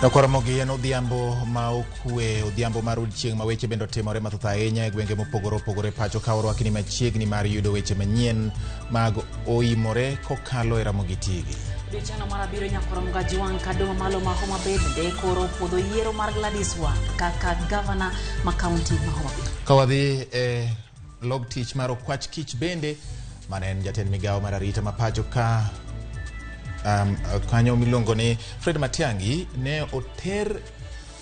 Nokoromogi en odhiambo ma okwe, odhiambo mar odiechieng' ma weche bende otimore mathoth ahinya e gwenge mopogore opogore pacho ka orwakni machiegni mar yudo weche manyien mag oimore kokalo e Ramogi TV. Odiechieng'no mar abiriyo nyakoro Mgajwang' kadoma malo ma Homa Bay bende koro puodho yiero mar Gladys Wanga kaka gavana ma kaunti ma Homa Bay. Ka wadhi e log tich mar Okwach Kich bende mane en jatend migawo mar arita ma pacho ka kanyo miluongo ni Fred Matiang'i ne oter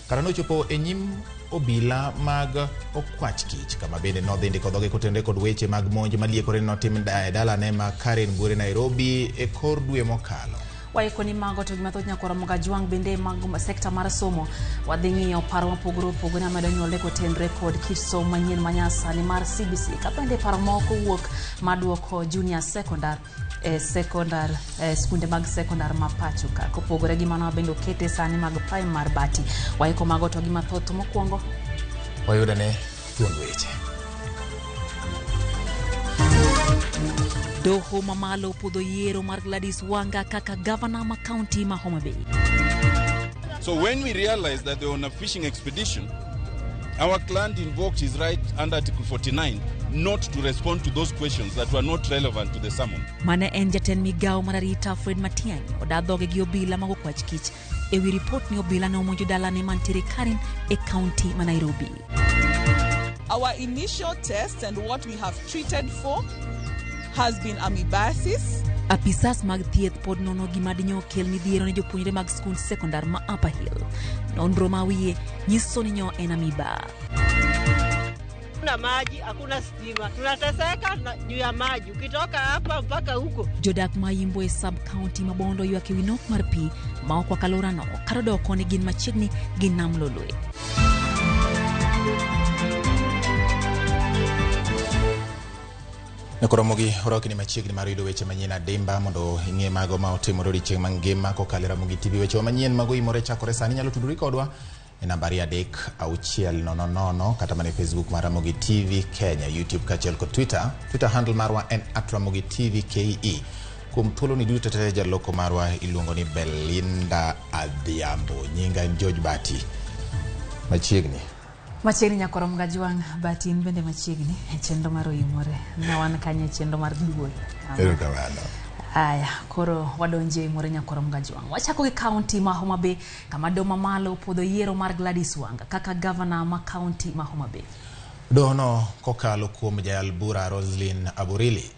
kata nochopo e nyim obila mag Okwach Kich kama bende nodhi ndiko dhoge kotenore kod weche mag monj maliekore ni notim e dalane ma Karen Buore Nairobi e kor dwe mokalo. Waiko ni mago to gima thoth nyakoro Mgajwang' bende mag sekta mar somo wadhi ng'iyo paro mopogore opogore mamedo nyuolre kotenore kod kit somo manyien manyasani mar CBC ka bende paro moko wuok maduoko junior secondary e secondary e skunde mag secondary ma pacho ka kopogore gi mano bende okete sani mag prime mar bati waiko mago to gi mathoth mokwongo Wayudane thuond weche. Doho mamalo puodho yiero mar Gladys Wanga kaka gavana ma kaunti ma Homa Bay. So when we realized that they were on a fishing expedition, our client invoked his right under Article 49 not to respond to those questions that were not relevant to the summons. Mane en jatend migawo mar arita Fred Matiang'i oda dhoge gi obila mag Okwach Kich ewi ripot ni obila ne omonjo dalane mantiere Karen e kaunti ma Nairobi. Our initial test and what we have treated for has been amoebiasis. Apisas mag thieth pod nono gima dinyo kel midhiero ne jopuonjre mag skund sekondar ma Upper Hill. Nonro ma wiye nyiso ni nyo en amoeba. Hakuna maji, hakuna stima, tunateseka juu ya maji. Ukitoka hapa mpaka huko. Jodak ma Yimbo e sub county ma Bondo ywak ewi nok mar pi ma okwako alworano kata odoko ni gin machiegni gi nam Lolwe. Nakoromogi orwakni machiegni mar yudo weche manyien adimba mondo ing'e mago ma otimore odiechieng' mangima kokalo e Ramogi TV. Weche manyien mago imore chakore sani inyalo tudori kodwa e nambari 3600 kata mana e Facebook mar Ramogi TV Kenya, YouTube kaachiel kod Twitter. Twitter handle marwa en @RamogiTVKE. Kuom thuoloni duto te jaloko marwa iluongo ni Belinda Adhiambo. Nyinga en George Bati. Machiegni. Machiegni nyakoro Mgajwang' Bati in bende machiegni e chenro mar oimore. Ne wan kanyo e chenro mar duol. Erokamano. Aya, koro wadonje oimore nyakoro Mgajwang'. Wachako gi kaunti ma Homa Bay kama doho mamalo puodho yiero mar Gladys Wanga kaka gavana ma kaunti ma Homa Bay. Dohono kokalo kuom jayal bura Roslyn Aburili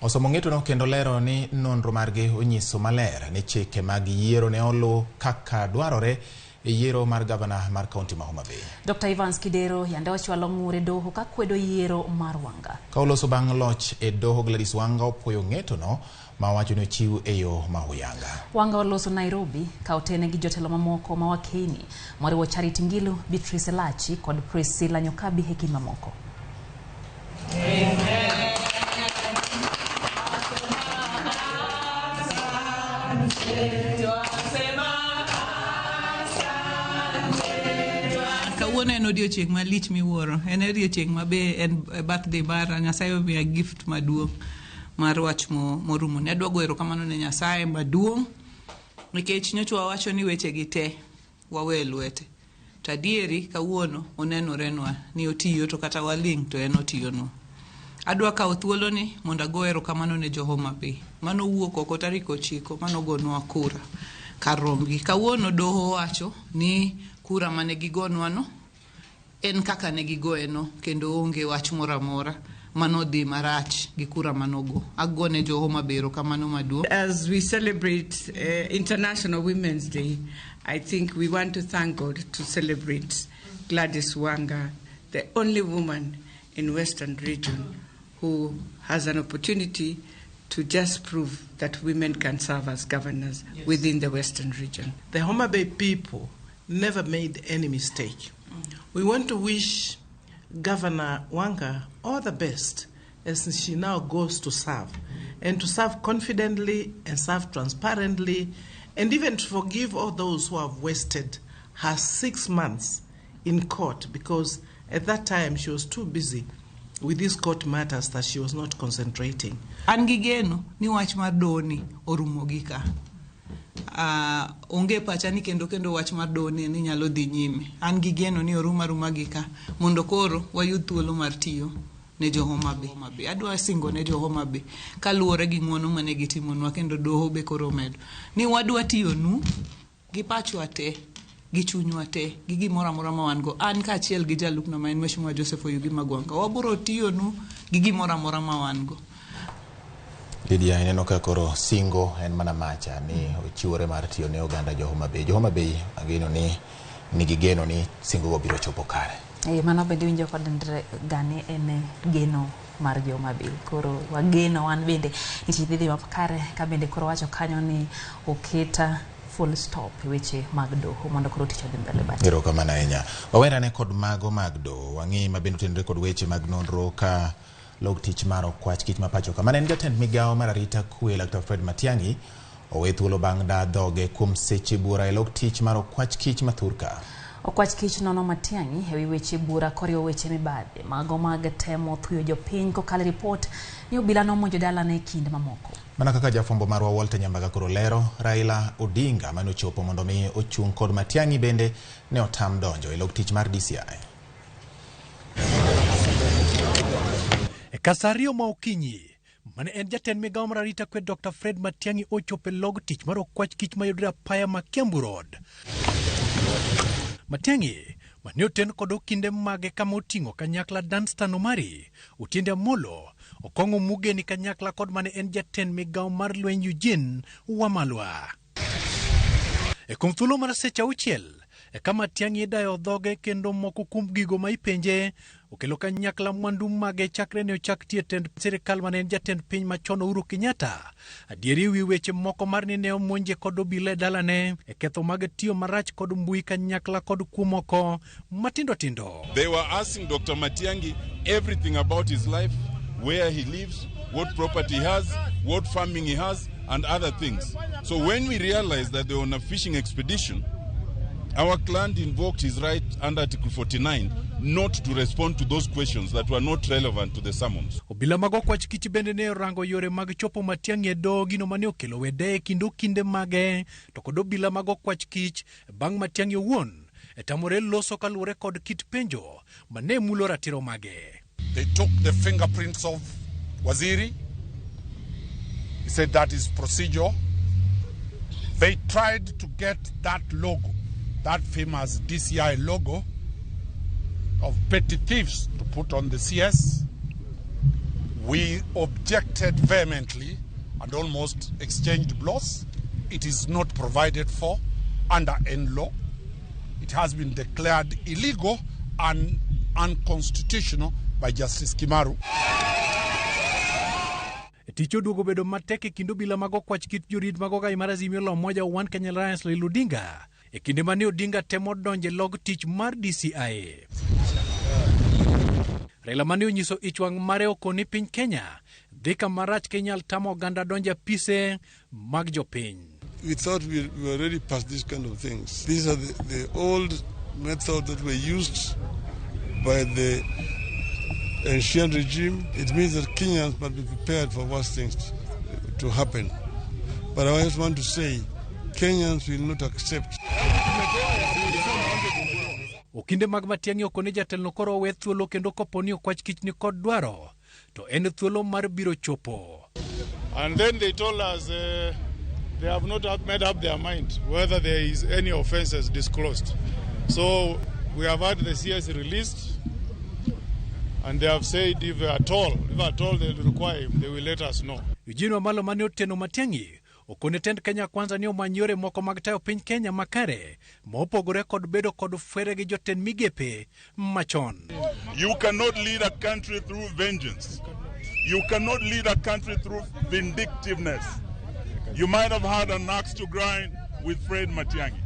osomo ng'etono kendo lero ni nonro margi onyiso maler ni chike mag yiero ne olu kaka dwarore e yiero mar gavana mar kaunti ma Homa Bay. Dr. Evans Kidero yande ochwalo ng'ur e doho ka kwedo yiero mar Wanga. Ka oloso bang' loch e doho Gladys Wanga opuoyo ng'etono ma owacho ni ochiw e yo ma huyanga. Wanga oloso Nairobi ka otene gi jotelo mamoko ma wakeni moriwo Charity Ngilu, Beatrice Elachi kod Priscilla Nyokabi e kind mamoko. Kawuono en odiochieng' malich miwuoro. En odiochieng' ma be en birthday mara. Nyasaye omiya gift maduong' mar wach morumo. Ne adwa goyo erokamano ne Nyasaye maduong' nikech nyocha wawacho ni weche gi te wawe e lwete. To adieri kawuono onenorenwa ni otiyo to kata waling' to en otiyonwa. Adwa kawo thuoloni mondo ago erokamano ne jo Homa Bay manowuok oko tarik 9 manogonwa kura kar rombgi. Kawuono doho owacho ni kura mane gigonwano en kaka ne gigoyeno kendo onge wach moro amora manodhi marach gi kura manogo. Agone jo Homa Bay erokamano maduong'. As we celebrate International Women's Day, I think we want to thank God to celebrate Gladys Wanga, the only woman in Western region who has an opportunity to just prove that women can serve as governors within the Western region. The Homa Bay people never made any mistake. We want to wish Governor Wanga all the best as she now goes to serve, and to serve confidently and serve transparently, and even to forgive all those who have wasted her 6 months in court, because at that time she was too busy with these court matters that she was not concentrating. An gi geno ni wach mar doni orumo gi ka. Onge pacha ni kendo kendo wach mar doho ni nyalo dhi nyime. An gi geno ni orum aruma gi ka mondo koro wayud thuolo mar tiyo ne jo Homa Bay. Adwa singo ne jo Homa Bay kaluwore gi ng'uono mane gitimonwa kendo doho be koro omedo ni wadwa tiyonu gi pachwa te, gi chunywa te, gi gimoro amora ma wan go. An kaachiel gi jalupna ma en Mheshimiwa Joseph Oyugi Magwanga, wabiro tiyonu gi gimoro amora ma wan go. Lydia, ineno ka koro singo en mana macha ni ochiwore mar tiyo ne oganda jo Homa Bay. Jo Homa Bay ageno ni nigi geno ni singo go biro chopo kare. Mano bende winjo kod gani en geno mar jo Homa Bay. Koro wageno wan bende ni tich dhi makare ka bende koro wacho kanyo ni oketa full stop e weche mag doho mondo koro tich odhi mbele bathe. Erokamano ahinya. Wawerane kod mago mag doho. Wang'i ma bende otenore kod weche mag nonro ka log tich mar okwach kich ma pacho ka. Mane en jatend migawo mar arita kwe Dr. Fred Matiang'i owe thuolo bang' da dhoge kuom seche buora e log tich mar okwach kich ma thurka. Okwach kich nono Matiang'i ewi weche bura koriwo weche mibadhi mago mag temo thuyo jopiny kokalo e ripot ni obila nomonjo dalane e kinde mamoko. Mana kaka jafwambo marwa Walter Nyambaga koro lero, Raila Odinga mane ochopo mondo mi ochung' kod Matiang'i bende ne otam donjo e log tich mar DCI. E sa 2 ma okinyi, mane en jatend migawo mar arita kwe Dr. Fred Matiang'i ochopo e log tich mar okwach kich mayudore apaya ma Kiambu Road. Matiang'i mane oten kod okinde mage kama oting'o kanyakla Danstan Omari, Otiende Amolo, Okong'o Mugeni kanyakla kod mane en jatend migawo mar lweny Eugene Wamalwa. E kuom thuolo mar seche 6, eka Matiang'i idayo dhoge kendo moko kuom gigo ma ipenje okelo kanyakla mwandu mage chakre ne ochak tiyo e tend sirikal mane en jatend piny machon Uhuru Kenyatta. Adieri wi weche moko mar ni ne omonje kod obila e dalane e ketho mag tiyo marach kod mbui kanyakla kod kuo moko matindo tindo. They were asking Dr. Matiang'i everything about his life, where he lives, what property he has, what farming he has, and other things. So when we realized that they were on a fishing expedition, our client invoked his right under Article 49 not to respond to those questions that were not relevant to the summons. Obila mag okwach kich bende ne orango yore mag chopo Matiang'i e doho gino mane okelo wede e kind okinde mage to kod obila mag okwach kich bang' Matiang'i owuon e tamore loso kaluwore kod kit penjo mane mulo ratiro mage. They took the fingerprints of Waziri. He said that is procedure. They tried to get that logo, that famous DCI logo of petty thieves to put on the CS. We objected vehemently and almost exchanged blows. It is not provided for under N law. It has been declared illegal and unconstitutional by Justice Kimaru. Tich oduogo bedo matek e kind obila mag okwach kit jorit mag ogai mar Azimio la Umoja One Kenya Alliance Raila Odinga e kinde mane Odinga temo donjo e log tich mar DCI. Raila mane onyiso ich wang' mare okoni piny Kenya dhi kama rach ka inyal tamo oganda donjo e apise mag jopiny. We thought we were already past these kind of things. These are the old methods that were used by the ancient regime. It means that Kenyans must be prepared for worse things to happen. But I just want to say, Kenyans will not accept. Okinde mag Matiang'i okone jatelo koro owe thuolo kendo kopo ni okwach kich ni kod dwaro to en thuolo mar biro chopo. And then they told us they have not made up their mind whether there is any offenses disclosed. So we have had the CS released, and they have said if at all they require him, they will let us know. Eugene Wamalwa mane oteno Matiang'i okone tend Kenya Kwanza ni omany yore moko mag tayo piny Kenya makare mopogore kod bedo kod fwere gi jotend migepe machon. You cannot lead a country through vengeance. You cannot lead a country through vindictiveness. You might have had an axe to grind with Fred Matiang'i,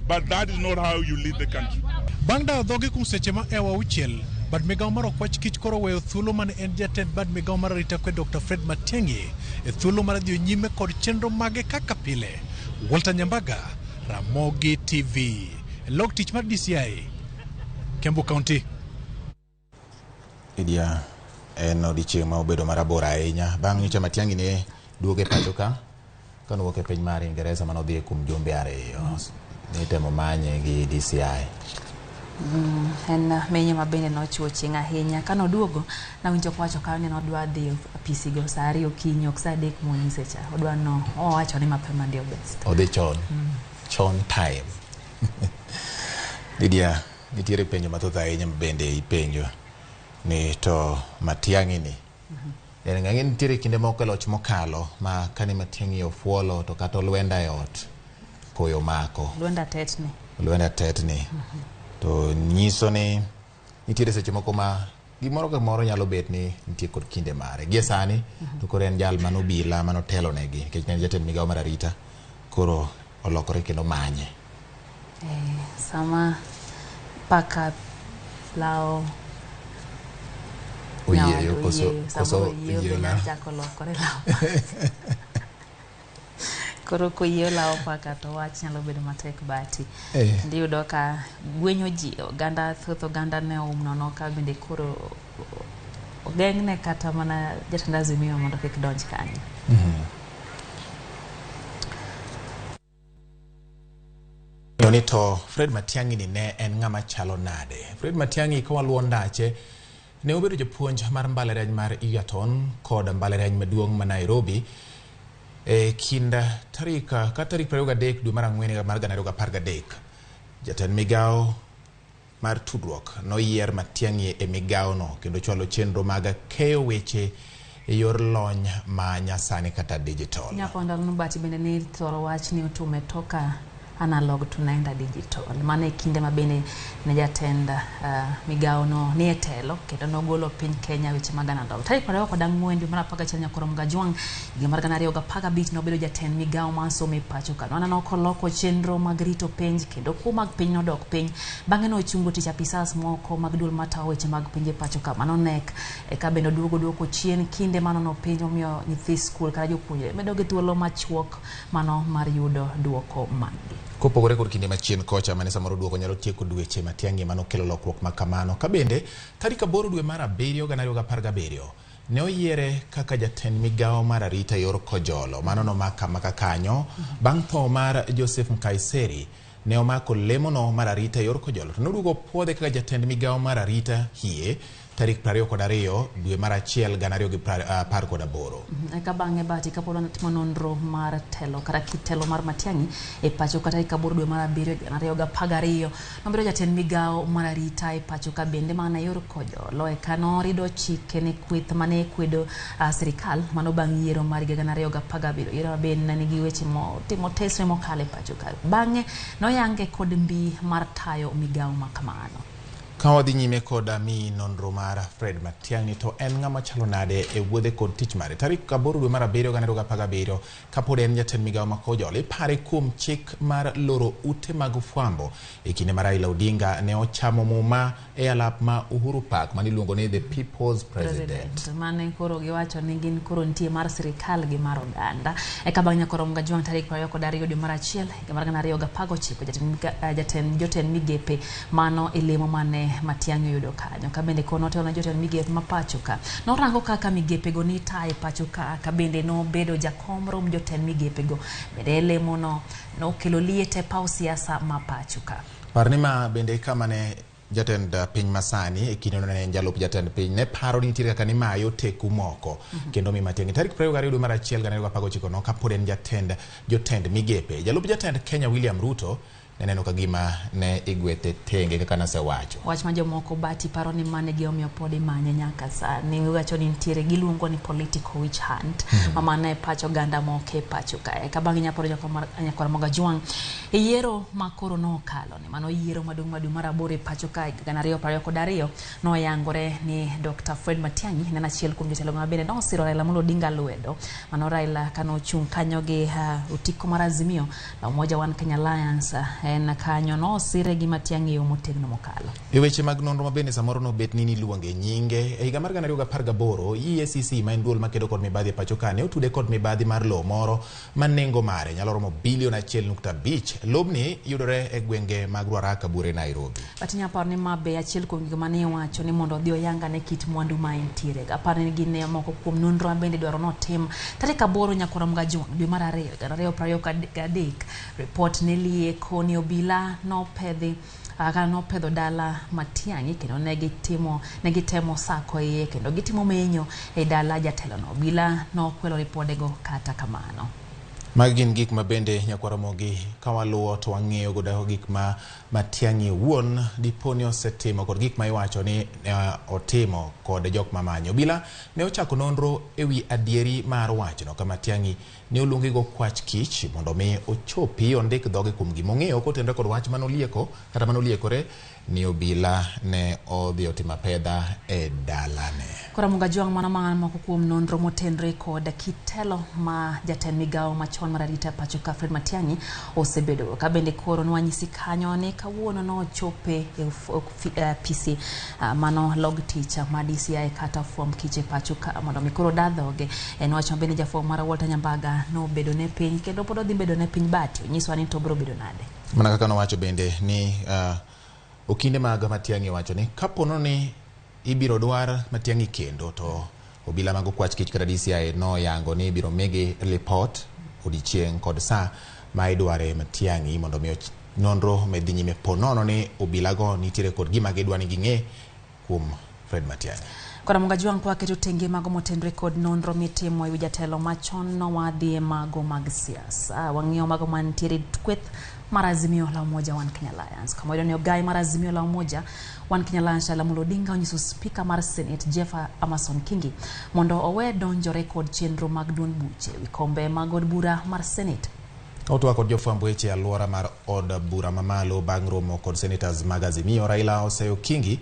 but that is not how you lead the country. Bang' dayo dhoge kuom seche ma ewa auchiel, bad migawo mar okwach kich koro weyo thuolo mane en jatend bad migawo mar arita kwe Dr. Fred Matiang'i e thuolo mar dhi nyime kod chenro mage kaka pile. Walter Nyambaga, Ramogi TV, log tich mar DCI, Kiambu County. Lydia, en odiechieng' ma obedo marabora ahinya bang' nyocha Matiang'i ne duogo e pacho ka Kanowuok e piny mar Ingereza manodhi kuom jumbe 2 nitemo manye gi DCI. En menyo ma bende nochiwo chieng' ahinya. Kanoduogo, nawinjo kowacho kanyo ni nodwa dhi apisi go saa 2 okinyi, ok saa 3 monyise cha. Odwa no, owacho ni mapema ndio best. Odhi chon. Chon time. Lydia, nitiere penjo mathoth ahinya ma bende ipenjo ni to Matiang'i ni. En ng'e nitiere kinde moko e loch mokalo ma kane Matiang'i ofuolo to kata olwenda e ot koyo mako. Lwenda tetni. Lwenda tetni. To nyiso ni nitiere seche moko ma gimoro ka moro nyalo bet ni nitie kod kinde mare. Gie sani to koro en jal manobila manotelo negi nikech ne en jatend migawo mar arita koro olokore kendo manye. Sama paka lawo oyieyo koso oyieyo lawo. Chako lokore lawo. Koro koyieyo lawo paka to wach nyalo bedo matek bati. Ndiyudo ka gwenyo ji oganda thoth oganda ne oum nono ka bende koro ogeng'ne kata mana jatend Azimio mondo kik donj kanyo. Ni to Fred Matiang'i ni ne en ng'ama chalo nade? Fred Matiang'i ka waluwo ndache ne obedo japuonj mar mbalariany mar Egerton kod mbalariany maduong' ma Nairobi e kind tarik ka tarik 23 dwe mar ang'wen mar 2013. Jatend migawo mar tudruok noyier Matiang'i e migawono kendo chwalo chenro mag keyo weche e yor lony ma nyasani kata digital. Nyapo ndalo bati bende ni thoro wach ni tumetoka analog tunaenda digital. Mano e kinde ma bende ne jatend migawo no ni e telo kendo nogolo piny Kenya weche mag analog. Tarik 24 dwe mar 11 nyakoro Mgajwang' higa mar 2015 nobedo jatend migawo mar somo e pacho ka. Waneno koloko chenro mag rito penj kendo kuo mag piny nodok piny. Bang'e nochungo tich apisas moko mag duol matayo weche mag penj e pacho ka. Mano NEC eka bende oduogo duoko chien kinde manono penj omiyo nyithi skul kata jopuonjre medo gi thuolo machuok mano mar yudo duoko maggi. Kopogore kod kinde machien kocha mane samoro duoko nyalo tieko dweche Matiang'i manokelo lokruok ma kamano. Ka bende tarik 8 dwe mar 7 2017 ne oyiere kaka jatend migawo mar arita yor Kojolo. Mano nomaka maka kanyo bang' tho mar Joseph Nkaiseri ne omako lemono mar arita yor Kojolo to noduogo puodhe kaka jatend migawo mar arita hie tarik 22 dwe mar 1 2018. Eka bang'e bati kapod wanatimo nonro mar telo kata kit telo mar Matiang'i e pacho ka tarik 8 dwe mar 7 2012 nobedo jatend migawo mar arita e pacho ka bende mana yor Kojolo. Eka norido chike ne kweth mane kwedo sirikal mano bang' yiero mar higa 2017 yiero ma bende ne nigi weche motimo tesre mokalo e pacho ka. Bang'e noyange kod mbi mar tayo migawo ma kamano. Ka wadhi nyime kod mi nonro mar Fred Matiang'i to en ng'ama chalo nade e wuodhe kod tich mare. Tarik 8 dwe mar 7 2017 kapod en jatend migawo ma Kojolo ipare kuom chik mar loro ute mag fwambo e kinde ma Raila Odinga ne ochamo muma e alap ma Uhuru Park maniluongo ni The People's President. Mane koro giwacho ni gin koro nitie mar sirikal gi mar oganda. Eka bang' nyakoro Mgajwang' tarik 22 dwe mar 1 higa mar 2019 jatend jotend migepe mano e lemo mane Matiang'i oyudo kanyo. Ka bende kono otelo ne jotend migepe ma pacho ka. Norango kaka migepe go nitayo pacho ka, ka bende nobedo jakom rom jotend migepe go. Bende lemo no nokelo liet e paw siasa ma pacho ka. Par ni ma bende kama ne jatend piny masani e kindeno ne en jalup jatend piny ne paro ni nitiere kaka nimayo teku moko kendo mi Matiang'i tarik 22 dwe mar 1 2019 no kapod en jatend jotend migepe. Jalup jatend Kenya William Ruto ne neno ka gima ne igwethe tenge kaka nasewacho. Wach ma jomoko bati paro ni mane gi omiyo pod imanye nyaka sani. Giwacho ni nitiere giluongo ni political witch hunt. Ma mano e pach oganda moko e pacho kae. Ka bang'e nyaporo nyakwar Mgajwang' e yiero ma koro nokalo ni mano yiero maduong' ma dwe mar 8 e pacho kae 2022 noyangore ni Dr. Fred Matiang'i ne en achiel kuom jotelo ma bende nosiro Raila Amolo Odinga lwedo. Mano Raila kanochung' kanyo gi otiko mar Azimio la Umoja One Kenya Alliance En kanyo nosire gi Matiang'i e yo motegno mokalo. E weche mag nonro ma bende samoro nobet ni niluonge nyinge, e higa mar 2018 EACC ma en duol makedo kod mibadhi e pacho ka ne otude kod mibadhi mar lowo moro ma nengo mare nyalo romo bilion 1.5. Lobni yudore e gwenge mag Ruaraka Bure, Nairobi. But inyalo paro ni ma be achiel kuom gik mane iwacho ni mondo odhi oyangane kit mwandu ma entiere. Aparo ni gin moko kuom nonro ma bende dwaro notim tarik 8 nyaka romo Jun dwe mar 2 2023. Report ne lieko ni obila nopedhi kata nopedho dala Matiang'i kendo ne gitemo sako iye kendo gitimo menyo e dala jatelono. Obila nokwelo ripodego kata kamano. Magi gin gik ma bende nyakwaramogi ka waluwo to wang'eyo godo gik ma Matiang'i wuon dipo ni osetimo kod gik ma iwacho ni otimo kod jok mamanyo. Obila ne ochako nonro ewi adieri mar wachno ka Matiang'i ne oluongi go kwach kich mondo mi ochopi ondik dhoge kuom gimong'eyo kotenore kod wach manolieko kata manoliekore ni obila ne odhi otimo apedha e dalane. Koro Mugajwang' mano mana moko kuom nonro motenre kod kitelo ma jatend migawo machon mar arita pacho ka Fred Matiang'i osebedo. Ka bende koro nwanyisi kanyo ni kawuono nochope e PC mano log tich ma DCI kata fwamb kich e pacho ka mondo mi koro da dhoge. En wach ma bende jafwambo mar Walter Nyambaga nobedo ne piny kendo pod odhi bedo ne piny bati onyiswa ni to biro bedo nade. Mana kaka nowacho bende ni okinde mag Matiang'i owacho ni kapono ni ibiro dwar Matiang'i kendo to obila mag okwach kich kata DCI noyango ni ibiro migi lipot odiechieng' kod saa ma idware Matiang'i mondo mi nonro medhi nyime po nono ni obilago nitiere kod gima gidwa ni ging'e kuom Fred Matiang'i. Koro Mugajwang' kwa keto tenge mago motenre kod nonro mitimo ewi jatelo machon no wadhi e mago mag siasa. Wang'iyo mago mantiere kweth mar Azimio la Umoja One Kenya Alliance. Kama wayudo ni ogai mar Azimio la Umoja One Kenya Alliance Raila Amolo Odinga onyiso spika mar Senate Jeff Amason Kingi mondo owe donjore kod chenro mag duond buche ewi kombe mag od bura mar Senate. Otwak kod jofwamb weche e alwora mar od bura mamalo bang' romo kod senators mag Azimio, Raila oseyo Kingi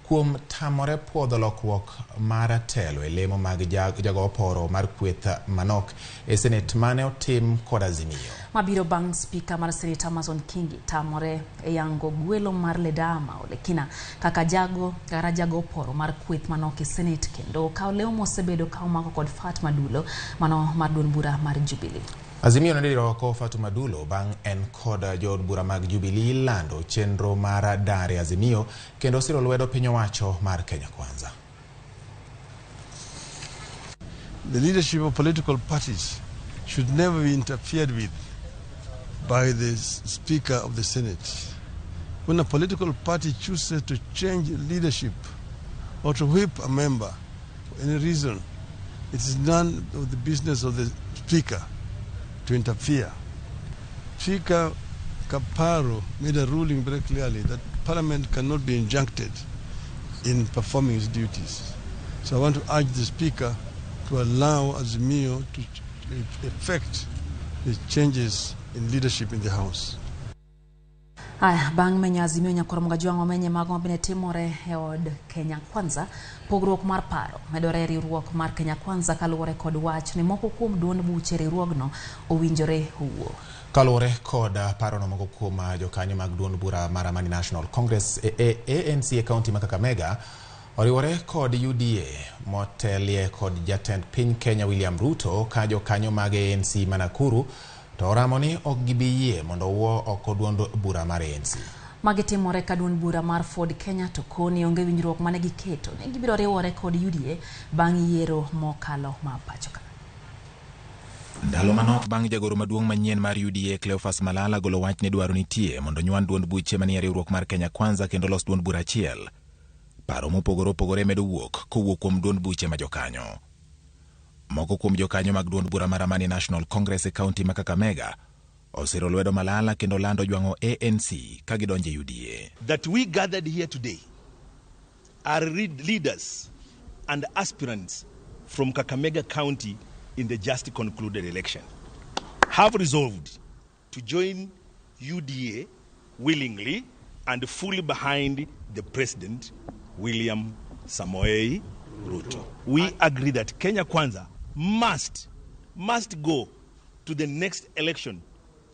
kuom tamore puodho lokruok mar telo e lemo mag jago oporo mar kweth manok e Senate mane otim kod Azimio. Mabiro bang' spika mar Senate Amason Kingi tamore e yango gwelo mar Ledama Olekina kaka jago oporo mar kweth manok e Senate kendo kawo lemo mosebedo ka omako kod Fatma Dulo mano mar duond bura mar Jubilee. Azimio nodiro oko Fatuma Dulo bang' en kod jood bura mag Jubilee lando chenro mar dar e Azimio kendo siro lwedo piny owacho mar Kenya Kwanza. The leadership of political parties should never be interfered with by the Speaker of the Senate. When a political party chooses to change leadership or to whip a member for any reason, it is none of the business of the Speaker to interfere. Speaker Kaparo made a ruling very clearly that Parliament cannot be injuncted in performing its duties. So I want to urge the Speaker to allow Azimio to effect the changes in leadership in the House. Aya, bang' menyo Azimio nyakwar Mugajwang' wamenye mago mabende timore e od Kenya Kwanza. Pogruok mar paro medore e riwruok mar Kenya Kwanza kaluwore kod wach ni moko kuom duond buche riwruogno owinjore owuo. Kaluwore kod parono moko kuom jokanyo mag duond bura mar Amani National Congress ANC e kaunti ma Kakamega oriwore kod UDA motelie kod jatend piny Kenya William Ruto ka jokanyo mag ANC ma Nakuru to oramo ni ok gibi yie mondo owuo oko duond bura mar ANC. Magi timore ka duond bura mar Ford Kenya to koni onge winjruok mane giketo ni gibiro riwore kod UDA bang' yiero mokalo ma pacho ka. Ndalo manok bang' jagoro maduong' manyien mar UDA Cleophas Malala golo wach ni dwaro nitie mondo nywan duond buche manie riwruok mar Kenya Kwanza kendo los duond bura achiel. Paro mopogore opogore medo wuok kowuok kuom duond buche ma jokanyo. Moko kuom jokanyo mag duond bura mar Amani National Congress e kaunti ma Kakamega osiro lwedo Malala kendo lando jwang'o ANC ka gidonjo e UDA. That we gathered here today are leaders and aspirants from Kakamega County in the just concluded election have resolved to join UDA willingly and fully behind the President William Samoei Ruto. We agree that Kenya Kwanza must go to the next election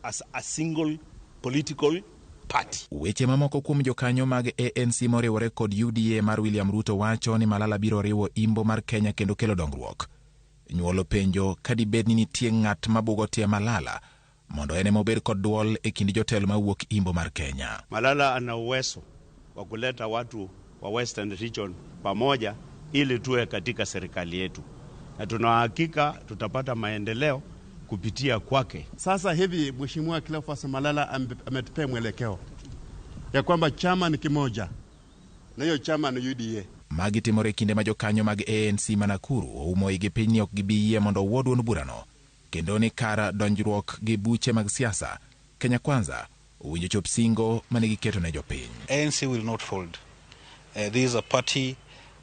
as a single political party. Weche mamoko kuom jokanyo mag ANC moriwore kod UDA mar William Ruto wacho ni Malala biro riwo imbo mar Kenya kendo kelo dongruok. Nyuolo penjo ka dibed ni nitie ng'at mabugo tie Malala mondo en ema obed kod duol e kind jotelo mawuok imbo mar Kenya. Malala ana uwezo wa kuleta watu wa Western Region pamoja ili tuwe katika serikali yetu, na tuna hakika tutapata maendeleo kupitia kwake. Sasa hivi Mheshimiwa Cleophas Malala ametupea mwelekeo ya kwamba chama ni kimoja na hiyo chama ni UDA. Magi timore e kinde ma jokanyo mag ANC ma Nakuru oumo igi piny ni ok gibi yie mondo owuo duond burano kendo ni kar donjruok gi buche mag siasa Kenya Kwanza owinjo chop singo mane giketo ne jopiny. ANC will not fold. This is a party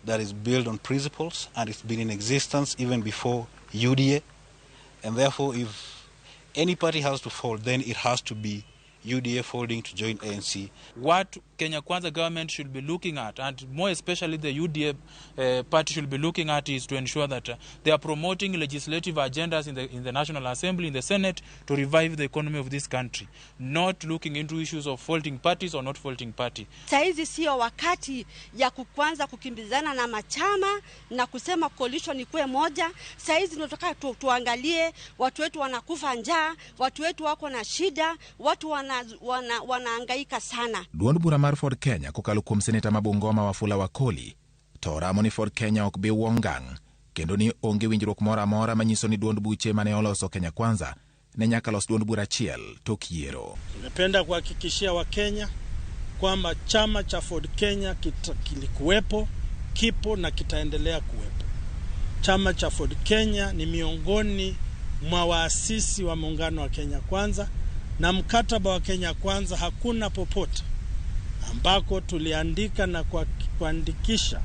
that is built on principles and it's been in existence even before UDA. And therefore, if any party has to fold, then it has to be UDA folding to join ANC. What Kenya Kwanza government should be looking at, and more especially the UDA party should be looking at, is to ensure that they are promoting legislative agendas in the National Assembly, in the Senate, to revive the economy of this country, not looking into issues of faulting parties or not faulting party. Saizi sio wakati ya kwanza kukimbizana na machama na kusema coalition ikuwe moja. Saizi tunataka tuangalie watu wetu wanakufa njaa, watu wetu wako na shida, watu wanahangaika sana. Duond bura mar Ford Kenya kokalo kuom seneta ma Bungoma Wafula Wakoli to ramo ni Ford Kenya ok bi wuo ngang' kendo ni onge winjruok moro amora manyiso ni duond buche mane oloso Kenya Kwanza ne nyaka los duond bura achiel tok yiero. Nimependa kuhakikishia Wakenya kwamba chama cha Ford Kenya kilikuwepo, kipo na kitaendelea kuwepo. Chama cha Ford Kenya ni miongoni mwa waasisi wa muungano wa Kenya Kwanza, na mkataba wa Kenya Kwanza hakuna popote ambako tuliandika na kuandikisha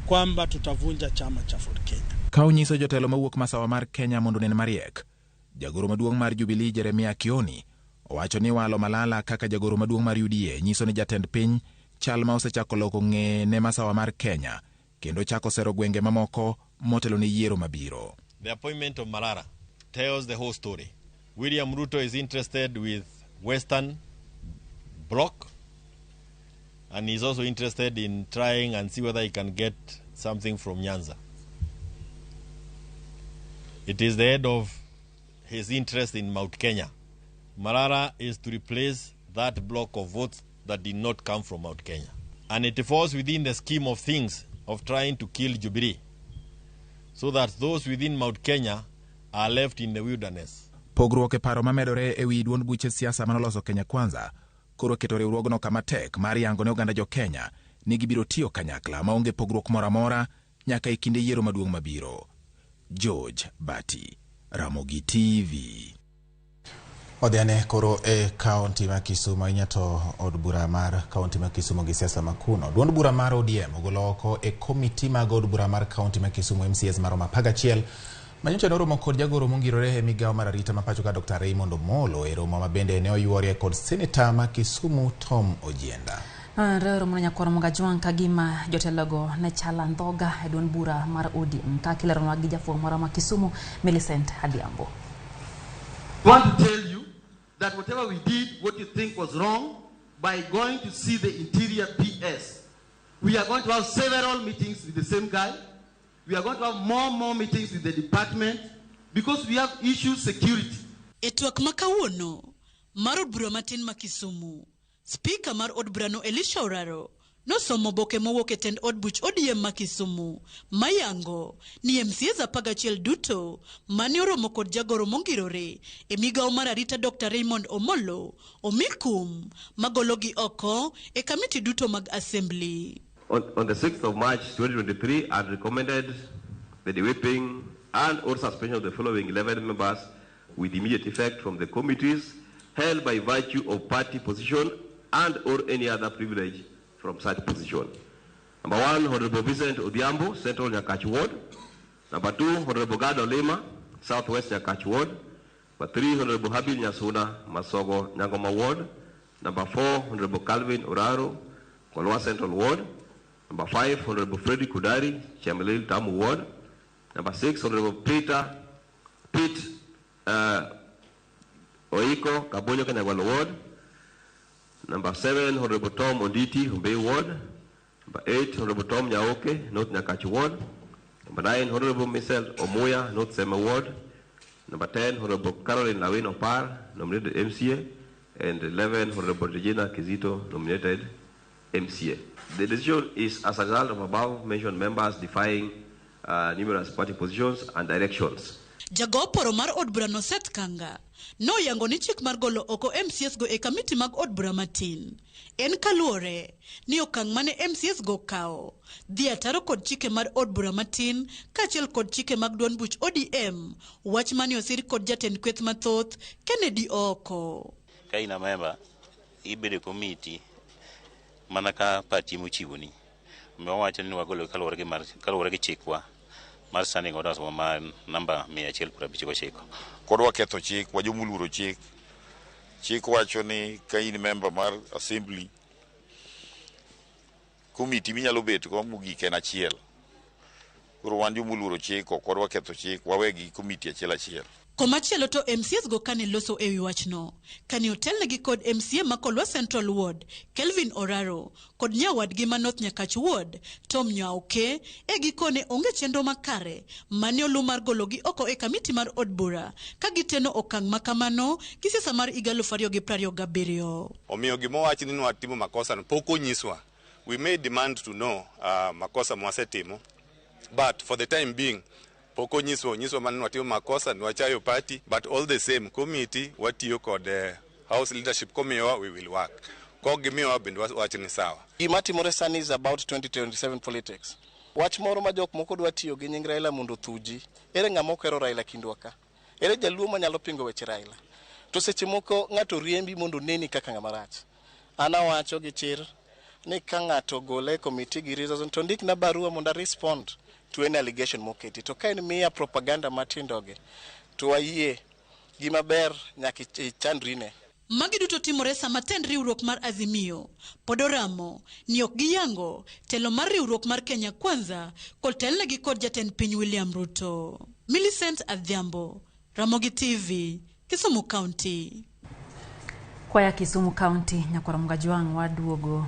kwamba tutavunja chama cha Ford Kenya. Ka onyiso jotelo mawuok masawa mar Kenya mondo onen mariek, jagoro maduong' mar Jubilee Jeremia Kioni owacho ni walo Malala kaka jagoro maduong' mar UDA nyiso ni jatend piny chal ma osechako loko ng'eye ne masawa mar Kenya kendo chako sero gwenge mamoko motelo ne yiero mabiro. The appointment of Malala tells the whole story. William Ruto is interested with Western Bloc, and he's also interested in trying and see whether he can get something from Nyanza. It is the head of his interest in Mount Kenya. Malala is to replace that block of votes that did not come from Mount Kenya. And it falls within the scheme of things of trying to kill Jubilee, so that those within Mount Kenya are left in the wilderness. Pogruok e paro mamedore e wi duond buche siasa manoloso Kenya Kwanza koro keto riwruogno kama tek mar yango ne oganda jo Kenya ni gibiro tiyo kanyakla maonge pogruok moro amora nyaka e kinde yiero maduong' mabiro. George Bati, Ramogi TV. Odhiane koro e kaunti ma Kisumu ahinya to od bura mar kaunti ma Kisumu gi siasa ma kuno. Duond bura mar ODM ogolo oko e komiti mag od bura mar kaunti ma Kisumu MCAs maromo 11 manyocha noromo kod jagoro mongirore e migawo mar arita ma pacho ka Dr. Raymond Omolo e romo ma bende ne oyuorie kod seneta ma Kisumu Tom Ojienda. Nonenore romo no nyakwar Mogajwang' ka gima jotelogo ne chalo andhoga e duond bura mar ODM kaka ileronwa gi jafwambo marwa ma Kisumu Millicent Adhiambo. Want to tell you that whatever we did, what you think was wrong, by going to see the interior PS, we are going to have several meetings with the same guy. We are going to have more meetings with the department because we have issues security. E twak ma kawuono mar od bura matin ma Kisumu, spika mar od burano Elisha Oraro nosomo oboke mowuok e tend od buch ODM ma Kisumu mayango ni MCAs 11 duto mane oromo kod jagoro mongirore e migawo mar arita Dr. Raymond Omolo omi kum magologi oko e kamiti duto mag assembly. On the 6th of March 2023, I recommended the de-whipping and or suspension of the following 11 members with immediate effect from the committees held by virtue of party position and or any other privilege from such position. Number 1, Honorable Vincent Odhiambo, Central Nyakach Ward. Number 2, Honorable Gado Lima, Southwest Nyakach Ward. Number 3, Honorable Habil Nyasuna, Masogo Nyangoma Ward. Number 4, Honorable Calvin Oraro, Kolwa Central Ward. Number 5, Honorable Freddy Kudari, Chemelil Tamu Ward. Number 6, Honorable Peter Pete Oiko, Kabonyo Kanyagwalo Ward. Number 7, Honorable Tom Onditi, Homa Bay Ward. Number 8, Honorable Tom Nyaoke, North Nyakach Ward. Number 9, Honorable Michelle Omuya, North Seme Ward. Number 10, Honorable Caroline Lawin Opar, nominated MCA. And 11, Honorable Regina Kizito, nominated MCA. The decision is as a result of above mentioned members defying numerous party positions and directions. Jago poro mar od burano Seth Kanga noyango ni chik mar golo oko MCAs go e kamiti mag od bura matin en kaluwore ni okang' mane MCAs go kawo dhi ataro kod chike mar od bura matin kaachiel kod chike mag duond buch ODM, wach mane osir kod jatend kweth mathoth Kennedy Ooko. Ka in a member, ibedo e komiti mana ka party mochiwoni. Omiyo wawacho ni wagolo kaluwore gi mar kaluwore gi chikwa mar standing orders wa mar namba 159. Kodwa ketho chik, wajomoluoro chik. Chik wacho ni ka in member mar assembly, komiti minyalo bet go mogik en achiel. Koro wan jomoluoro chik, ok wadwa ketho chik, wawegi komiti achiel achiel. Komachielo to MCAs go kane loso ewi wachno, kane otelnegi kod MCA ma Kolwa Central Ward, Kelvin Oraro, kod nyawadgi ma North Nyakach Ward, Tom Nyaoke, e gikone onge chenro makare mane olu mar gologi oko e kamiti mar od bura ka giteno okang' makamano gi siasa mar higa 2027. Omiyo gima owach ni nwatimo makosa no pok onyiswa. We may demand to know makosa mwasetimo, but for the time being pok onyiswa, onyiswa mana ni watimo makosa, ni wachayo party, but all the same committee watiyo kod house leadership komiyowa we will work. Kok gimiyowa bende wach ni sawa. Gima timore sani is about 2027 politics. Wach moro ma jok moko dwa tiyo gi nying Raila mondo othuji. Ere ng'ama ok ohero Raila kindwa ka? Ere jaluo manyalo pingo weche Raila? To seche moko ng'ato riembi mondo oneni kaka ng'ama rach. An awacho gi chir ni ka ng'ato ogole e committee gi reason to ndikna barua mondo a respond to any allegation moketi. To ka en miya propaganda matindogi to ayie gima ber nyaka ichandrine. Magi duto timore sama tend riwruok mar Azimio pod oramo ni ok giyango telo mar riwruok mar Kenya Kwanza kod telnegi kod jatend piny William Ruto. Millicent Adhiambo, Ramogi TV, Kisumu County. Kwaya Kisumu County, Nyakwar Mgajwang' waduogo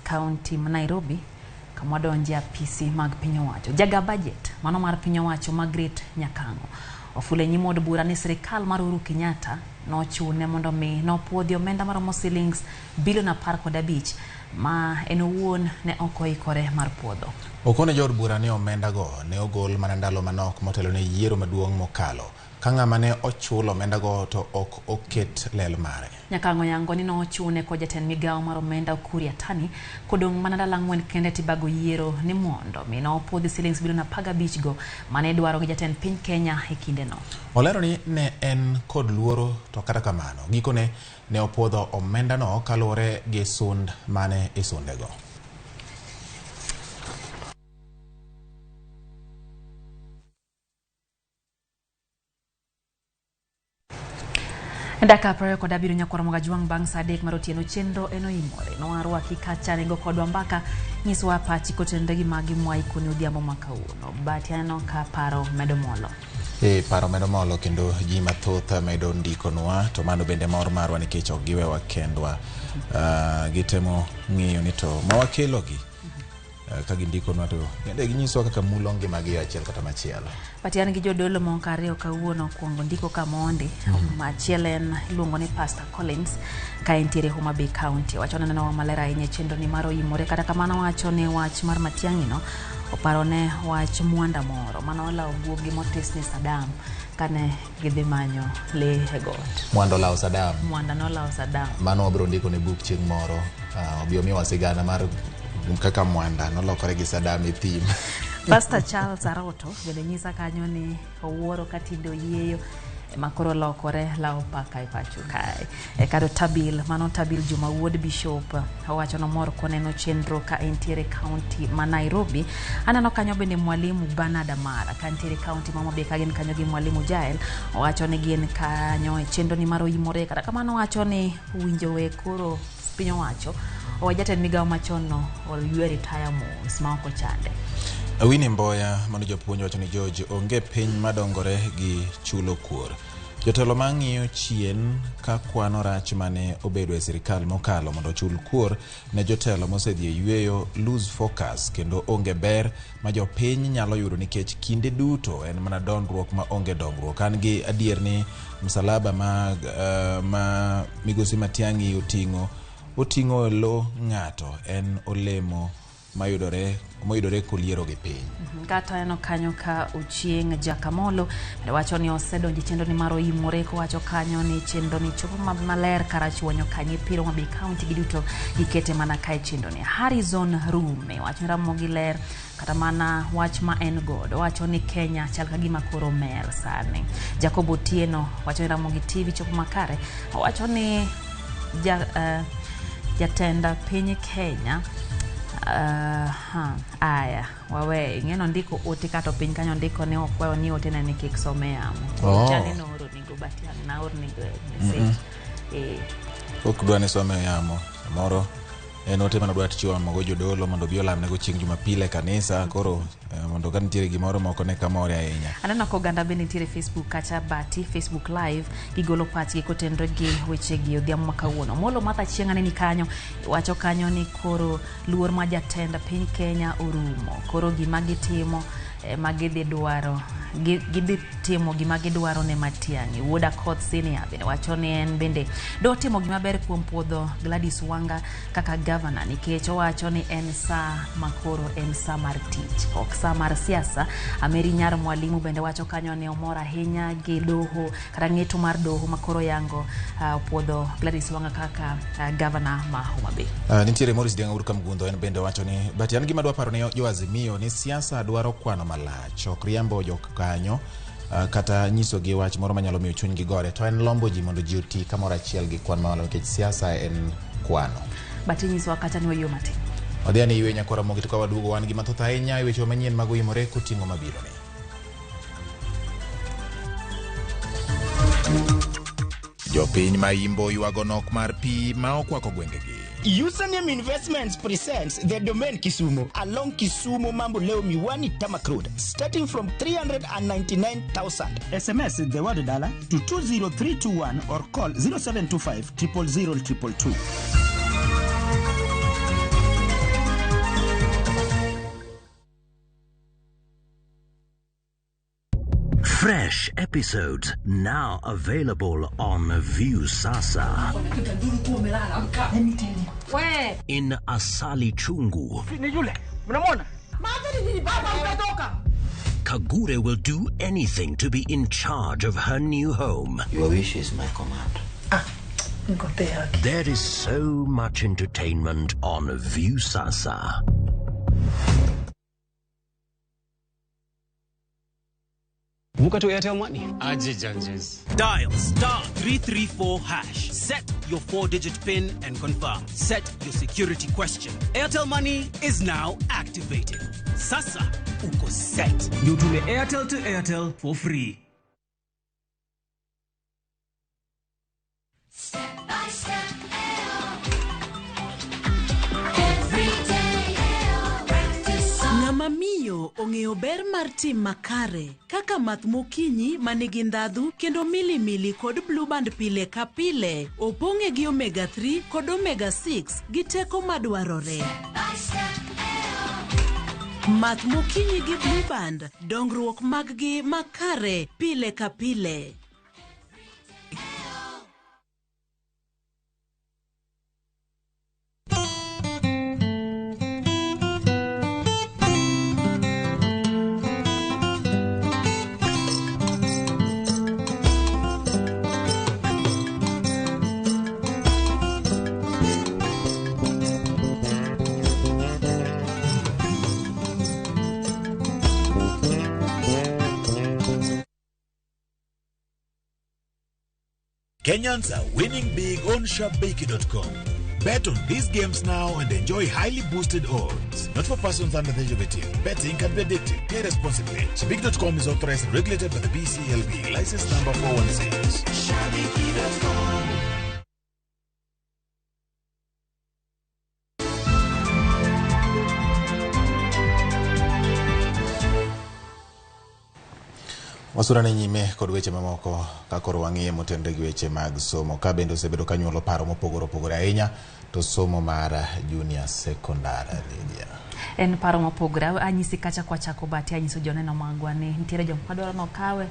county ma Nairobi kama wadonje apisi mag piny owacho. Jaga budget mano mar piny owacho Margaret Nyakang'o ofulo e nyim od bura ni sirikal mar Uhuru Kenyatta nochune mondo mi nopuodhi omenda maromo silings bilion 15 ma en owuon ne ok oikore mar puodho. Okone jood bura ni omendago ne ogol mana ndalo manok motelo ne yiero maduong' mokalo. Ka ng'ama ne ochulo omendago to ok oket lel mare. Nyakang'o yango ni nochune kod jatend migawo mar omenda Ukur Yatani kodong' mana ndalo 4 kende tibago yiero ni mondo mi nopuodhi silings bilion 15 go mane idwaro gi jatend piny Kenya e kindeno. Olero ni ne en kod luoro to kata kamano gikone ne opuodho omendano kaluwore gi sund mane isundego. Dakika 27 nyakwar Mogajwang' bang' saa 3 mar otieno chenro en oimore. Nowarwaki kacha nego kodwa mbaka nyiswa pachi kotenore gi magi mwaikoni odhiambo ma kawuono. But aneno ka paro medo molo. Paro medo molo kendo ji mathoth medo ndikonwa to mano bende mor marwa nikech ok giwewa kendwa. Gitemo ng'iyo ni to mawakelogi ka gindikonwa to bende ginyiswa kaka mulo ngimagi achiel kata machielo. But an gi jodolo moko ariyo kawuono okuongo ndiko kamondi. Achiel en iluongo ni Pastor Collins ka entiere Homa Bay County. Wacho ni nenowa maler ahinya e chenro ni mar oimore kata kamano wacho ni wach mar Matiang'i no oparo ne wach mwanda moro mane olawo guogi motis ni Saddam kane gidhi manyo lee e got. Mwanda olawo Saddam. Mwanda nolawo Saddam. Mano wabiro ndiko ne buk chieng' moro. Obi omiwa sigana mar kaka mwanda nolokore gi Saddam e thim. Pastor Charles Aroto bende nyisa kanyo ni owuoro ka tinde oyieyo ema koro lokore lawo paka e pacho kae. E kado Tabil, mano Tabil Juma wuod Bishop owacho nomor koneno chenro ka entiere county ma Nairobi. Aneno kanyo bende mwalimu Bernard Amara ka ntiere county ma Homa Bay ka gin kanyo gi mwalimu Jael owacho ni gin kanyo e chenro ni mar oimore kata kamano owacho ni winjo we koro piny owacho owe jatend migawo machon no oywe retire mos ma ok ochande. Winnie Mboya mano japuonj wacho ni George onge piny madongore gi chulo kuor. Jotelo mang'iyo chien ka kwano rach mane obedo e sirikal mokalo mondo ochul kuor ne jotelo mosedhi e yueyo lose focus kendo onge ber ma jopiny nyalo yudo nikech kinde duto en mana dondruok ma onge dongruok. An gi adier ni msalaba ma migosi Matiang'i oting'o oting'o e lo ng'ato en olemo mayudore koliero gi piny. Kata aneno kanyo ka Ochieng' Jakamolo wacho ni osedonjo e chenro ni mar oimore kowacho kanyo ni chenro ni chopo maler karachuonyo kanyo piro Homa Bay County giduto gikete mana kae chenro ni. Harrison Rume wacho ni Ramogi ler kata mana wach ma en godo wacho ni Kenya chal ka gima koro mer sani. Jacob Otieno wacho ni Ramogi TV chopo makare wacho ni jatend piny Kenya aya wawe ing'eno ndiko ote kata piny kanyo ndiko ne okwayo ni ote ne kik some yamo. Chani nooro nigo but naor nigo message. Ok dwa ni some yamo samoro en ote mane odwa chiwo mogo jodolo mondo obi olamnego chieng' Jumapil e kanisa koro mondo ka nitiere gimoro moko ne kamore ahinya. Aneno ka oganda bende nitiere Facebook kacha Bati Facebook live gigolo pachgi kotenore gi wechegi odhiambo ma kawuono. Molo Martha Chieng' aneni kanyo wacho kanyo ni koro luor ma jatend piny Kenya orumo koro gima gitimo ma gidhi dwaro gidhi timo gima gidwaro ne Matiang'i. Wuod Akoth Senior bende wacho ni en bende dotimo gima ber kuom puodho Gladys Wanga kaka governor nikech owacho ni en saa makoro en saa mar tich ok saa mar siasa. Ameri Nyar Mwalimu bende wacho kanyo ni omor ahinya gi doho kata ng'eto mar doho makoro yango puodho Gladys Wanga kaka governor ma Homa Bay. Nitiere Morris Diang'aur Kamgundho en bende wacho ni but an gima dwa paro ni jo Azimio ni siasa dwaro kwano malach ok riembo jokanyo kata nyisogi wach moro manyalo miyo chunygi gore to en lombo ji mondo ji oti kamoro achiel gi kwan mamalo nikech siasa en kwano. But inyisowa kata ni wayuo matin. Wadhi ane yweyo nyakwara Ramogi to ka waduogo wan gi mathoth ahinya e weche manyien mag oyimore koting'o mabiro ni. Jopiny ma Imbo ywago nok mar pi ma okwako gwengegi. Username Investments presents the Domain Kisumu along Kisumu Mamboleo Miwani Tamak Road, starting from 399,000. SMS the word dollar to 20321 or call 0725 000 222. Fresh episodes now available on Viusasa. In Asali Chungu, Kagure will do anything to be in charge of her new home. Your wish is my command. There is so much entertainment on Viusasa. Vuka to Airtel Money. Aje Janjes. Dial *334#. Set your 4-digit PIN and confirm. Set your security question. Airtel Money is now activated. Sasa uko set. You tume Airtel to Airtel for free. Step by step, every day, practice. Ng'ama miyo ong'eyo ber mar tim makare kaka math mokinyi manigi ndhadhu kendo milimili kod Blue Band pile ka pile opong'e gi omega 3 kod omega 6 gi teko madwarore. Math mokinyi gi Blue Band, dongruok mag-gi makare pile ka pile. Kenyans are winning big on Shabiki.com. Bet on these games now and enjoy highly boosted odds. Not for persons under the age of 18. Betting can be addictive. Play responsibly. Shabiki.com is authorized and regulated by the BCLB. License number 416. Shabiki.com. Wasurane nyime kod weche mamoko ka koro wang'iye motenore gi weche mag somo ka bende osebedo ka nyuolo paro mopogore opogore ahinya to somo mar junior secondary Lydia. En paro mopogore. Anyisi kacha kwachako bati anyiso joneno magwa ni nitiere joma dwaro ni okawe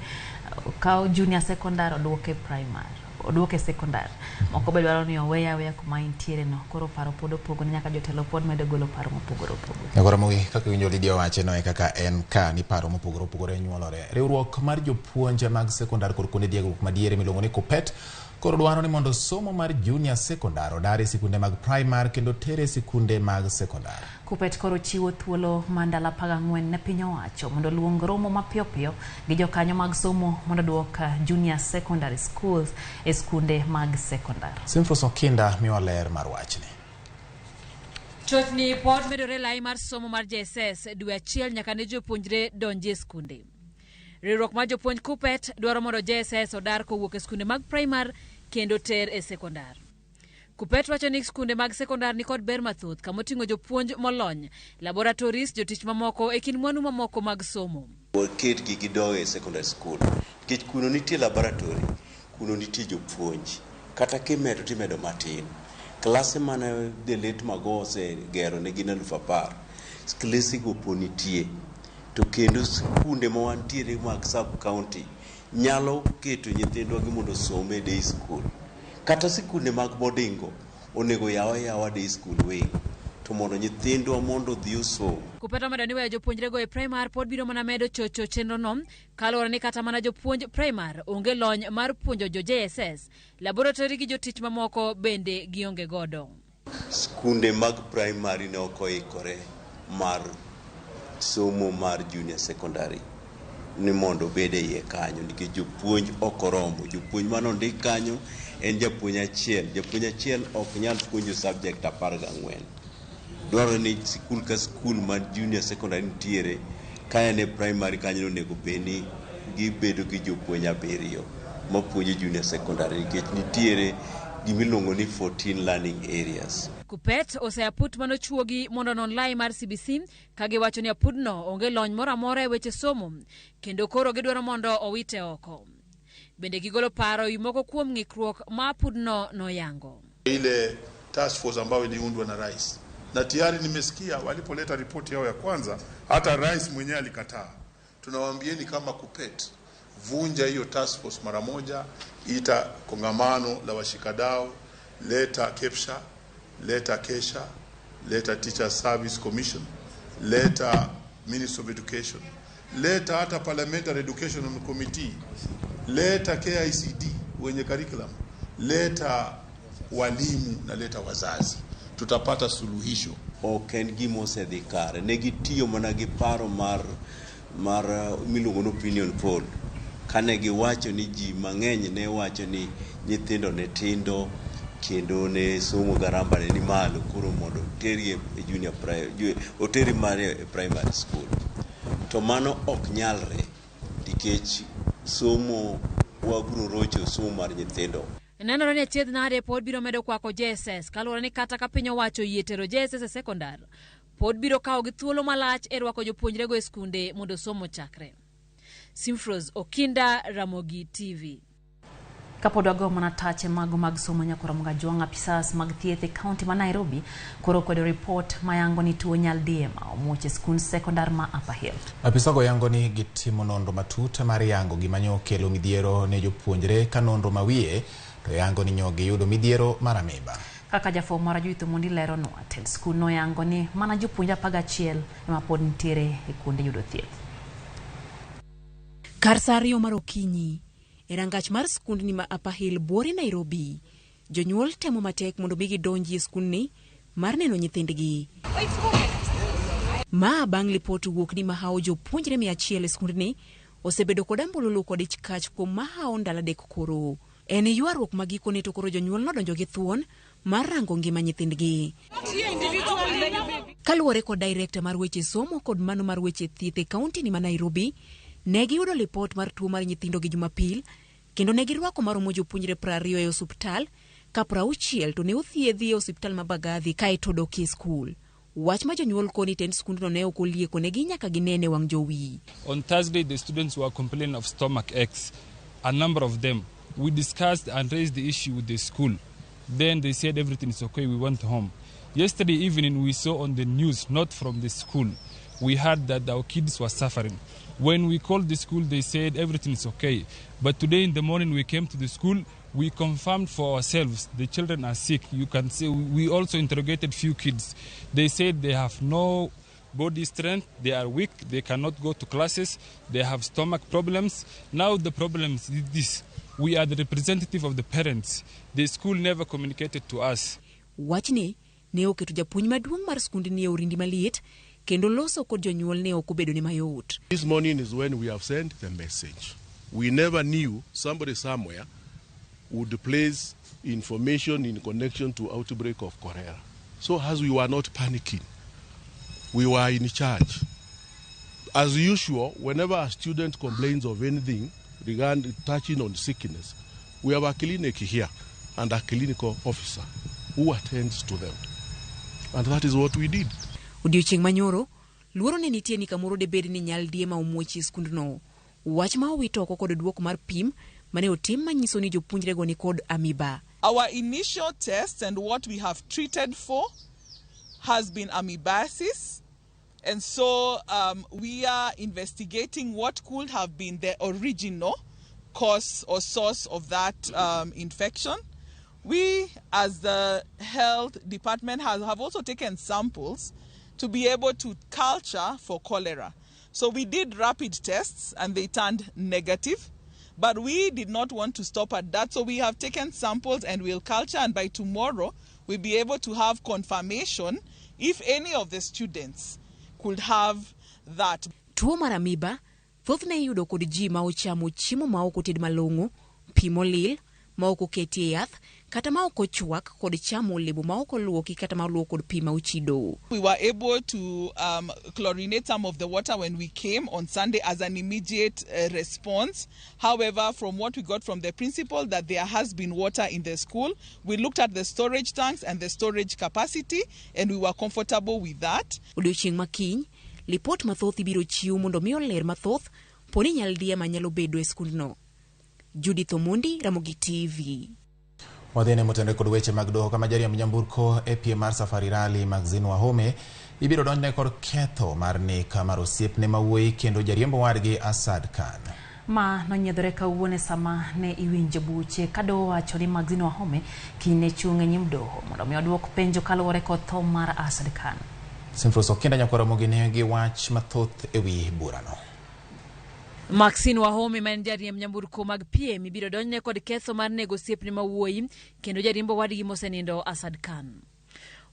okaw junior secondary oduoke primary oduoke secondary. Moko be dwaro ni oweye aweya kuma entiere no. Koro paro pod opogore nyaka jotelo pod medo golo paro mopogore opogore. Nyakora kaka iwinjo Lydia wache no e kaka en ka ni paro mopogore opogore nyuolore. Riwruok mar jopuonj mag sekondar kod kuonde tiegruok madiere miluongo ni KUPPET koro dwaro ni mondo somo mar junior secondary odar e sikunde mag primary kendo tere e sikunde mag sekondar. KUPPET koro chiwo thuolo mar ndalo 14 ne piny owacho mondo oluong romo mapiyo piyo gi jokanyo mag somo mondo oduok junior secondary schools e skunde mag sekondar. Simfros Okinda miwa ler mar wachni. Chochni pod medore lai mar somo mar JSS dwe achiel nyaka ne jopuonjre donji e skunde. Riwruok mar jopuonj KUPPET dwaro mondo JSS odar kowuok e skunde mag primar kendo ter e sekondar. KUPPET wacho ni skunde mag sekondar nikod ber mathoth kamoting'o jopuonj molony, laboratories, jotich mamoko e kind mwandu mamoko mag somo. Waketgi gidog e secondary school nikech kuno nitie laboratory, kuno nitie jopuonj, kata kimedo timedo matin. Klase mane the late Mago osegero ne gin 10,000, klese go pod nitie. To kendo skunde ma wantiere mag sub county nyalo keto nyithindwa gi mondo osom e day school. Kata sikunde mag boarding go onego yaw ayawa day school wing to mondo nyithindwa mondo odhi osom. KUPPET omedo ni weyo jopuonjrego e primar pod biro mana medo chocho chenrono kaluwore ni kata mana jopuonj primar onge lony mar puonjo jo JSS, laboratory gi jotich mamoko bende gionge godo. Skunde mag primary ne ok oikore mar somo mar junior secondary ni mondo obed e iye kanyo nikech jopuonj ok oromo. Jopuonj mane ondik kanyo en japuonj achiel. Japuonj achiel ok nyal puonjo subject 14. Dwarore ni sikul ka sikul mar junior secondary nitiere ka en e primary kanyo onego bed ni gibedo gi jopuonj 7 mapuonjo junior secondary nikech nitiere gimiluongo ni 14 learning areas. KUPPET oseaput manochuogi mondo onon lai mar CBC ka giwacho ni apudno onge lony moro amora e weche somo kendo koro gidwaro mondo owite oko. Bende gigolo paro ewi moko kuom ng'ikruok ma apudno noyango. Ile task force ambayo iliundwa na rais, na tayari nimesikia walipoleta ripoti yao ya kwanza, hata rais mwenyewe alikataa. Tunawaambieni kama KUPPET, vunja hiyo task force mara moja, ita kongamano la washikadau, leta KEPSHA, leta KESHA, leta Teacher Service Commission, leta Ministry of Education, leta hata Parliamentary Education Committee, leta KICD wenye curriculum, leta walimu na leta wazazi, tutapata suluhisho. Ok en gima osedhi kare. Ne gitiyo mana gi paro mar miluongo ni opinion poll. Kane giwacho ni ji mang'eny ne wacho ni nyithindo ne tindo kendo ne somo garamba ne ni malo, koro mondo otergi e junior primary, oteri mare e primary school. To mano ok nyalre nikech somo wabiro rocho somo mar nyithindo. Nenore ni achiedh nade pod biro medo kwako JSS kaluwore ni kata ka piny owacho oyie tero JSS e sekondar, pod biro kawo gi thuolo malach e rwako jopuonjrego e skunde mondo somo chakre. Simfros Okinda, Ramogi TV. Kapod wago mana tache mago mag somo nyakora Mgajwang', apisas mag thieth e kaunti ma Nairobi koro kwedo ripot mayango ni tuo nyaldiema omuoch e skund sekondar ma Upper Hill. Apisago yango ni gitimo nonro matut mar yango gima nyo kelo midhiero ne jopuonjre ka nonro mawiye to yango ni nyo giyudo midhiero mar amiba. Kaka jafwambo mar Judith Omondi leronwa, tend skul noyango ni mana jopuonje 11 ema pod nitiere e kuonde yudo thieth. Kar saa 2 mar okinyi e rangach mar skundni ma Upper Hill buore Nairobi, jonyuol temo matek mondo mi gidonji e skundni mar neno nyithindgi. Ma bang' lipot wuok ni mahawo jopuonjre 100 e skundni osebedo kod ambululu kod ich kach kuom mahawo ndalo 3 koro. En ywaruok ma gikone to koro jonyuol nodonjo gi thuon mar rango ngima nyithindgi. Kaluwore kod director mar weche somo kod mano mar weche thieth e kaunti ni ma Nairobi, ne giyudo lipot mar tuo mar nyithindo gi Jumapil kendo ne girwako maromo jopuonjre 20 e osiptal ka 60 to ne othiedhi e osiptal ma Mbagathi kaeto dok e skul. Wach ma jonyuol koni tend skundno ne ok oliekonegi nyaka ginene wang' jowi. On Thursday, the students were complaining of stomach aches, a number of them. We discussed and raised the issue with the school. Then they said everything is okay, we went home. Yesterday evening, we saw on the news, not from the school, we heard that our kids were suffering. When we called the school, they said everything is okay. But today in the morning, we came to the school, we confirmed for ourselves the children are sick. You can see we also interrogated few kids. They said they have no body strength, they are weak, they cannot go to classes, they have stomach problems. Now the problem is this. We are the representative of the parents. The school never communicated to us. Wachni ne oketo japuonj maduong' mar skundni e orindi maliet kendo loso kod jonyuol ne ok obedone mayot. This morning is when we have sent the message. We never knew somebody somewhere would place information in connection to outbreak of cholera. So as we were not panicking, we were in charge. As usual, whenever a student complains of anything regarding touching on sickness, we have a clinic here and a clinical officer who attends to them. And that is what we did. Odiochieng' manyoro, luoro ne nitie ni kamoro debed ni nyaldiema omuoch e skundno. Wach ma owito oko kod duoko mar pim mane otim manyiso ni jopuonjrego ni kod amiba. Our initial test and what we have treated for has been amoebiasis. And so we are investigating what could have been the original cause or source of that infection. We, as the health department, have also taken samples to be able to culture for cholera. So we did rapid tests and they turned negative. But we did not want to stop at that, so we have taken samples and we'll culture, and by tomorrow we'll be able to have confirmation if any of the students could have that. Tuo mar amiba thothne iyudo kod ji ma ochamo chiemo ma ok oted malong'o, pi molil, ma ok oketie yath, kata ma ok ochwak kod chamo olemo ma ok oluoki kata ma oluok kod pi ma ochido. We were able to chlorinate some of the water when we came on Sunday as an immediate response. However, from what we got from the principal, that there has been water in the school, we looked at the storage tanks and the storage capacity, and we were comfortable with that. Odiochieng' ma kiny, lipot mathoth ibiro chiw mondo mi oler mathoth poni nyaldiema nyalo bedo e skundno. Judith Omondi, Ramogi TV. Wadhi ne motenore kod weche mag doho kama jariemb nyamburko e piem mar Safari Rally Maxine Wahome ibiro donjne kod ketho mar nek mar osiepne ma wuoyi kendo jariembo wadgi Asad Khan. Ma nonyiedhore kawuono sama ne iwinjo buche ka doho wacho ni Maxine Wahome kiny ne chung' e nyim doho mondo mi oduok penjo kaluwore kod tho mar Asad Khan. Simfros Okinda Nyakwar Ramogi ne gi wach mathoth ewi burano. Maxine Wahome ma en jariemb nyamburko mag piem ibiro donjne kod ketho mar nego osiepne ma wuoyi kendo jariembo wadgi mosenindo Asad Khan.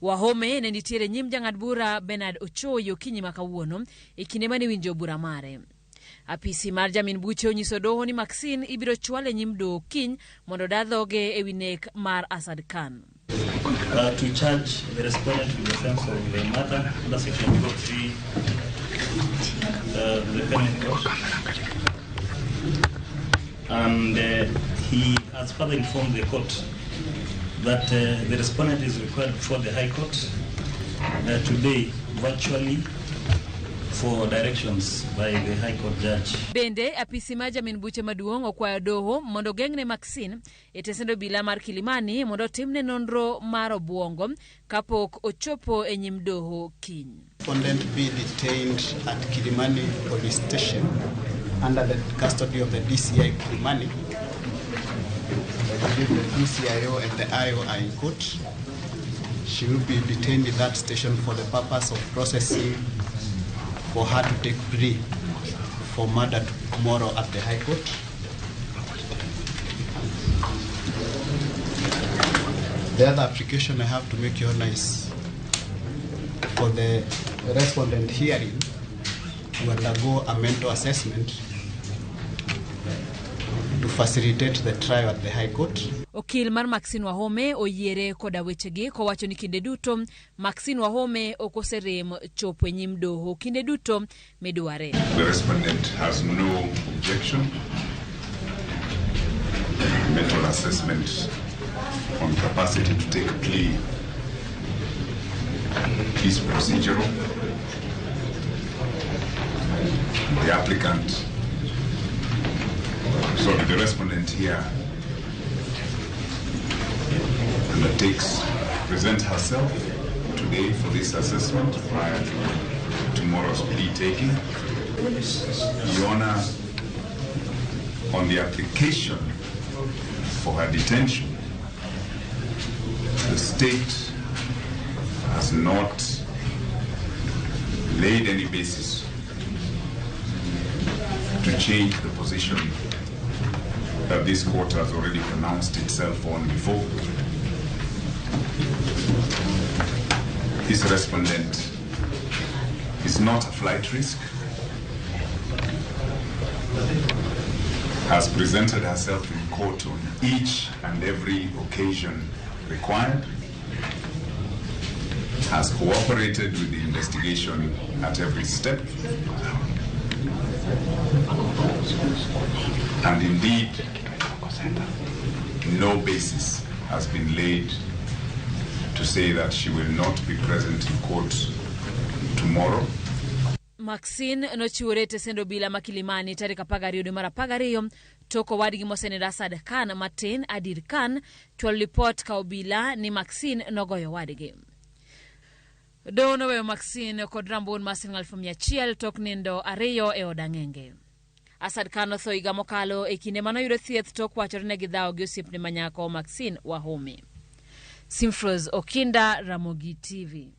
Wahome ne nitiere nyim jang'ad bura Bernard Ochoyo okinyi ma kawuono e kinde mane iwinjo bura mare. Apisi mar jamin buche onyiso doho ni Maxine ibiro chwal e nyim doho kiny mondo oda dhoge ewi nek mar Asad Khan. To charge the respondent with the offense of the murder under section 203 of the Penal Code. And he has further informed the court that the respondent is required before the High Court today virtually for directions by the High Court judge. Bende apisi mar jamin buche maduong' okwayo doho mondo ogeng'ne Maxine e tesend obila mar Kilimani mondo otimne nonro mar obuongo kapok ochopo e nyim doho kiny. Respondent be detained at Kilimani Police Station under the custody of the DCI Kilimani. I believe the DCIO and the IO are in court. She will be detained in that station for the purpose of processing for her to take plea for murder tomorrow at the High Court. The other application I have to make, Your Honor, is for the respondent hearing to undergo a mental assessment to facilitate the trial at the High Court. Okil mar Maxine Wahome oyiere koda wechegi kowacho ni kinde duto Maxine Wahome ok oserem chopo e nyim doho kinde duto midware. The respondent has no objection. Mental assessment on capacity to take plea is procedural. The applicant, sorry, the respondent here undertakes to present herself today for this assessment prior to tomorrow's plea taking. Your Honor, on the application for her detention, the state has not laid any basis to change the position that this court has already pronounced itself on before. This respondent is not a flight risk, has presented herself in court on each and every occasion required, has cooperated with the investigation at every step, and indeed, no basis has been laid to say that she will not be present in court tomorrow. Maxine nochiwore e tesend obila ma Kilimani tarik 12 dwe mar 12 tok owadgi mosenindo Asad Khan matin Adir Khan chwalo lipot ka obila ni Maxine nogoyo owadgi. Doho noweyo Maxine kod rambun mar siling 100,000 tok nindo 2 e od ang'enge. Asad Khan notho higa mokalo e kinde manoyudo thieth tok wachore ne gidhawo gi osiepne manyako Maxine Wahome. Simfros Okinda, Ramogi TV.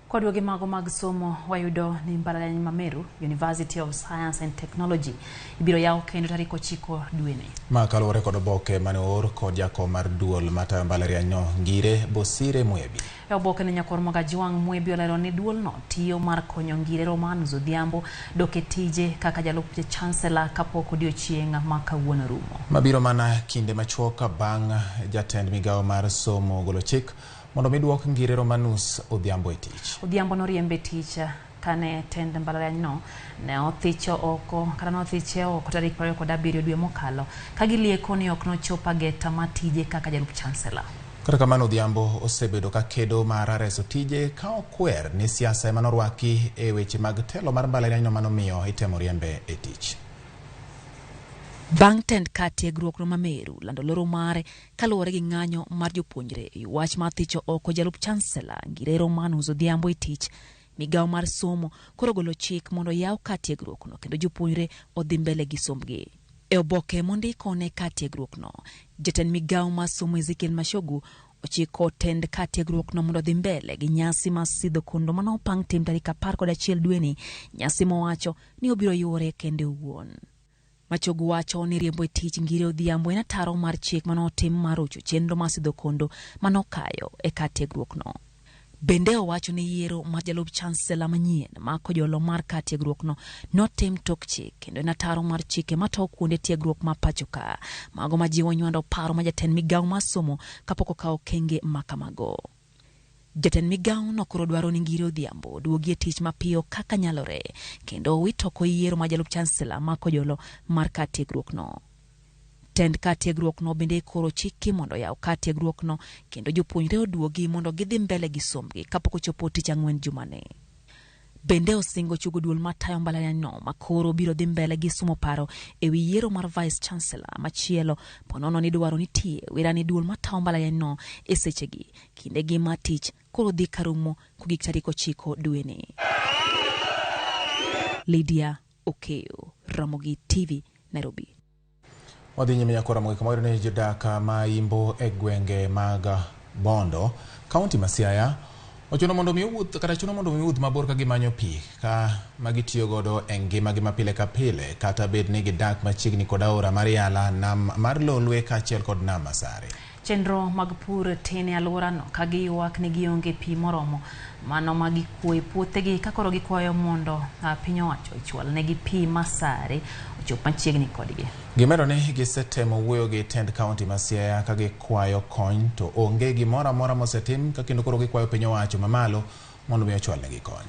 Kod mago mag somo wayudo ni mbalariany ma Meru University of Science and Technology ibiro yaw kendo tarik 9 dweni. Ma kaluwore kod oboke mane oor kod jakom mar duol matayo mbalariany no Ngire Bosire Mwebi. E oboke ne Nyakor Mogajwang' Mwebi olero ni duolno tiyo mar konyo Ngire Romanus Odhiambo dok e tije kaka jalup chancellor kapok odiochieng' ma kawuono rumo. Mabiro mana kinde machuok bang' jatend migawo mar somo golo chik mondo miduok Ngire Romanus Odhiambo e tich. Odhiambo noriembe tich kane tend mbalariany no ne othicho oko kata nothiche oko tarik 27 dwe mokalo ka gilieko ni ok nochopo ageta mar tije kaka jalup chancellor. Kata kamano Odhiambo osebedo ka kedo mar reso tije ka okwer ni siasa ema norwaki e weche mag telo mar mbalariany no manomiyo itemo riembe e tich. Bang' tend kar tiegruok no ma Meru lando loro mare kaluwore gi ng'anyo mar jopuonjre e wach mar thicho oko jalup chancellor Ngire Romanus Odhiambo e tich, migawo mar somo koro golo chik mondo yaw kar tiegruok no kendo jopuonjre odhi mbele gi sombgi. E oboke mondiko ne kar tiegruok no, jatend migawo mar somo Ezekiel Machogu ochiko tend kar tiegruok no mondo odhi mbele gi nyasi mar sidho kondo manopang tim tarik 11 dweni, nyasi mowacho ni obiro yuore kende owuon. Machogu wacho ni riembo e tich Ngire Odhiambo en ataro mar chik manotim mar rocho chenro mar sidho kondo manokayo e kar tiegruok no. Bende owacho ni yiero mar jalup chancellor manyien mako jolo mar kar tiegruok no notim tok chik kendo en ataro mar chike matayo kuonde tiegruok ma pacho ka, mago majiwo nywando paro ma jatend migawo mar somo kapok okawo okenge makamago. Jatend migawo no koro dwaro ni Ngire Odhiambo duogi e tich mapiyo kaka nyalore kendo owit oko yiero mar jalup chancellor mako jolo mar kar tiegruok no. Tend kar tiegruok no bende koro chiki mondo yaw kar tiegruok no kendo jopuonjre oduogi mondo gidhi mbele gi sombgi kapok ochopo tich ang'wen jumani. Bende osingo chugo duol matayo mbalariany no makoro biro dhi mbele gi sumo paro ewi yiero mar vice chancellor machielo ponono ni dwaro nitie wira ni duol matayo mbalariany no e sechegi kinde gi mar tich koro dhi karumo kogik tarik 9 dweni. Lydia Okeyo, Ramogi TV, Nairobi. Wadhi nyime nyakor Ramogi kama wayudo ni jodak ma imbo e gwenge mag Bondo, kaunti ma Siaya ochuno mondo mi owuoth kata chuno mondo mi owuoth mabor ka gimanyo pi ka magitiyo godo e ngimagi ma pile ka pile kata bed ni gidak machiegni kod aora mar Yala, nam mar Lolwe kaachiel kod nam Masare. Chenro mag pur tin e alworano ka giywak ni gionge pi moromo mano ma gikwo e puothegi ka koro gikwayo mondo piny owacho ochwal negi pi masare ochop machiegni kodgi. Gimedo ni gisetemo wuoyo gi tend kaunti ma Siaya ka gikwayo kony to onge gimoro amora mosetim ka kendo koro gikwayo piny owacho mamalo mondo mi ochwal negi kony.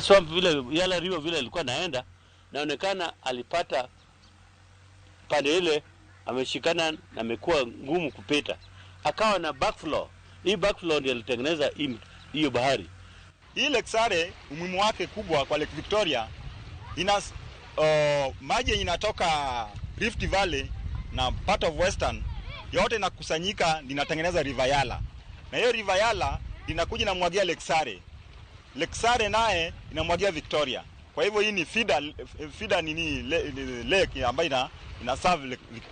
Swamp vile Yala River vile ilikuwa naenda, Naonekana alipata pande ile ameshikana na amekuwa ngumu kupita, akawa na backflow. Hii backflow ndio ilitengeneza hiyo bahari. Hii Lake Sare umuhimu wake kubwa kwa Lake Victoria ina maji yenye inatoka Rift Valley na part of Western yote inakusanyika linatengeneza River Yala, na hiyo River Yala inakuja inamwagia Lake Sare. Lake Sare naye inamwagia Victoria. Kwa hivyo hii ni feeder nini lake ambayo ina serve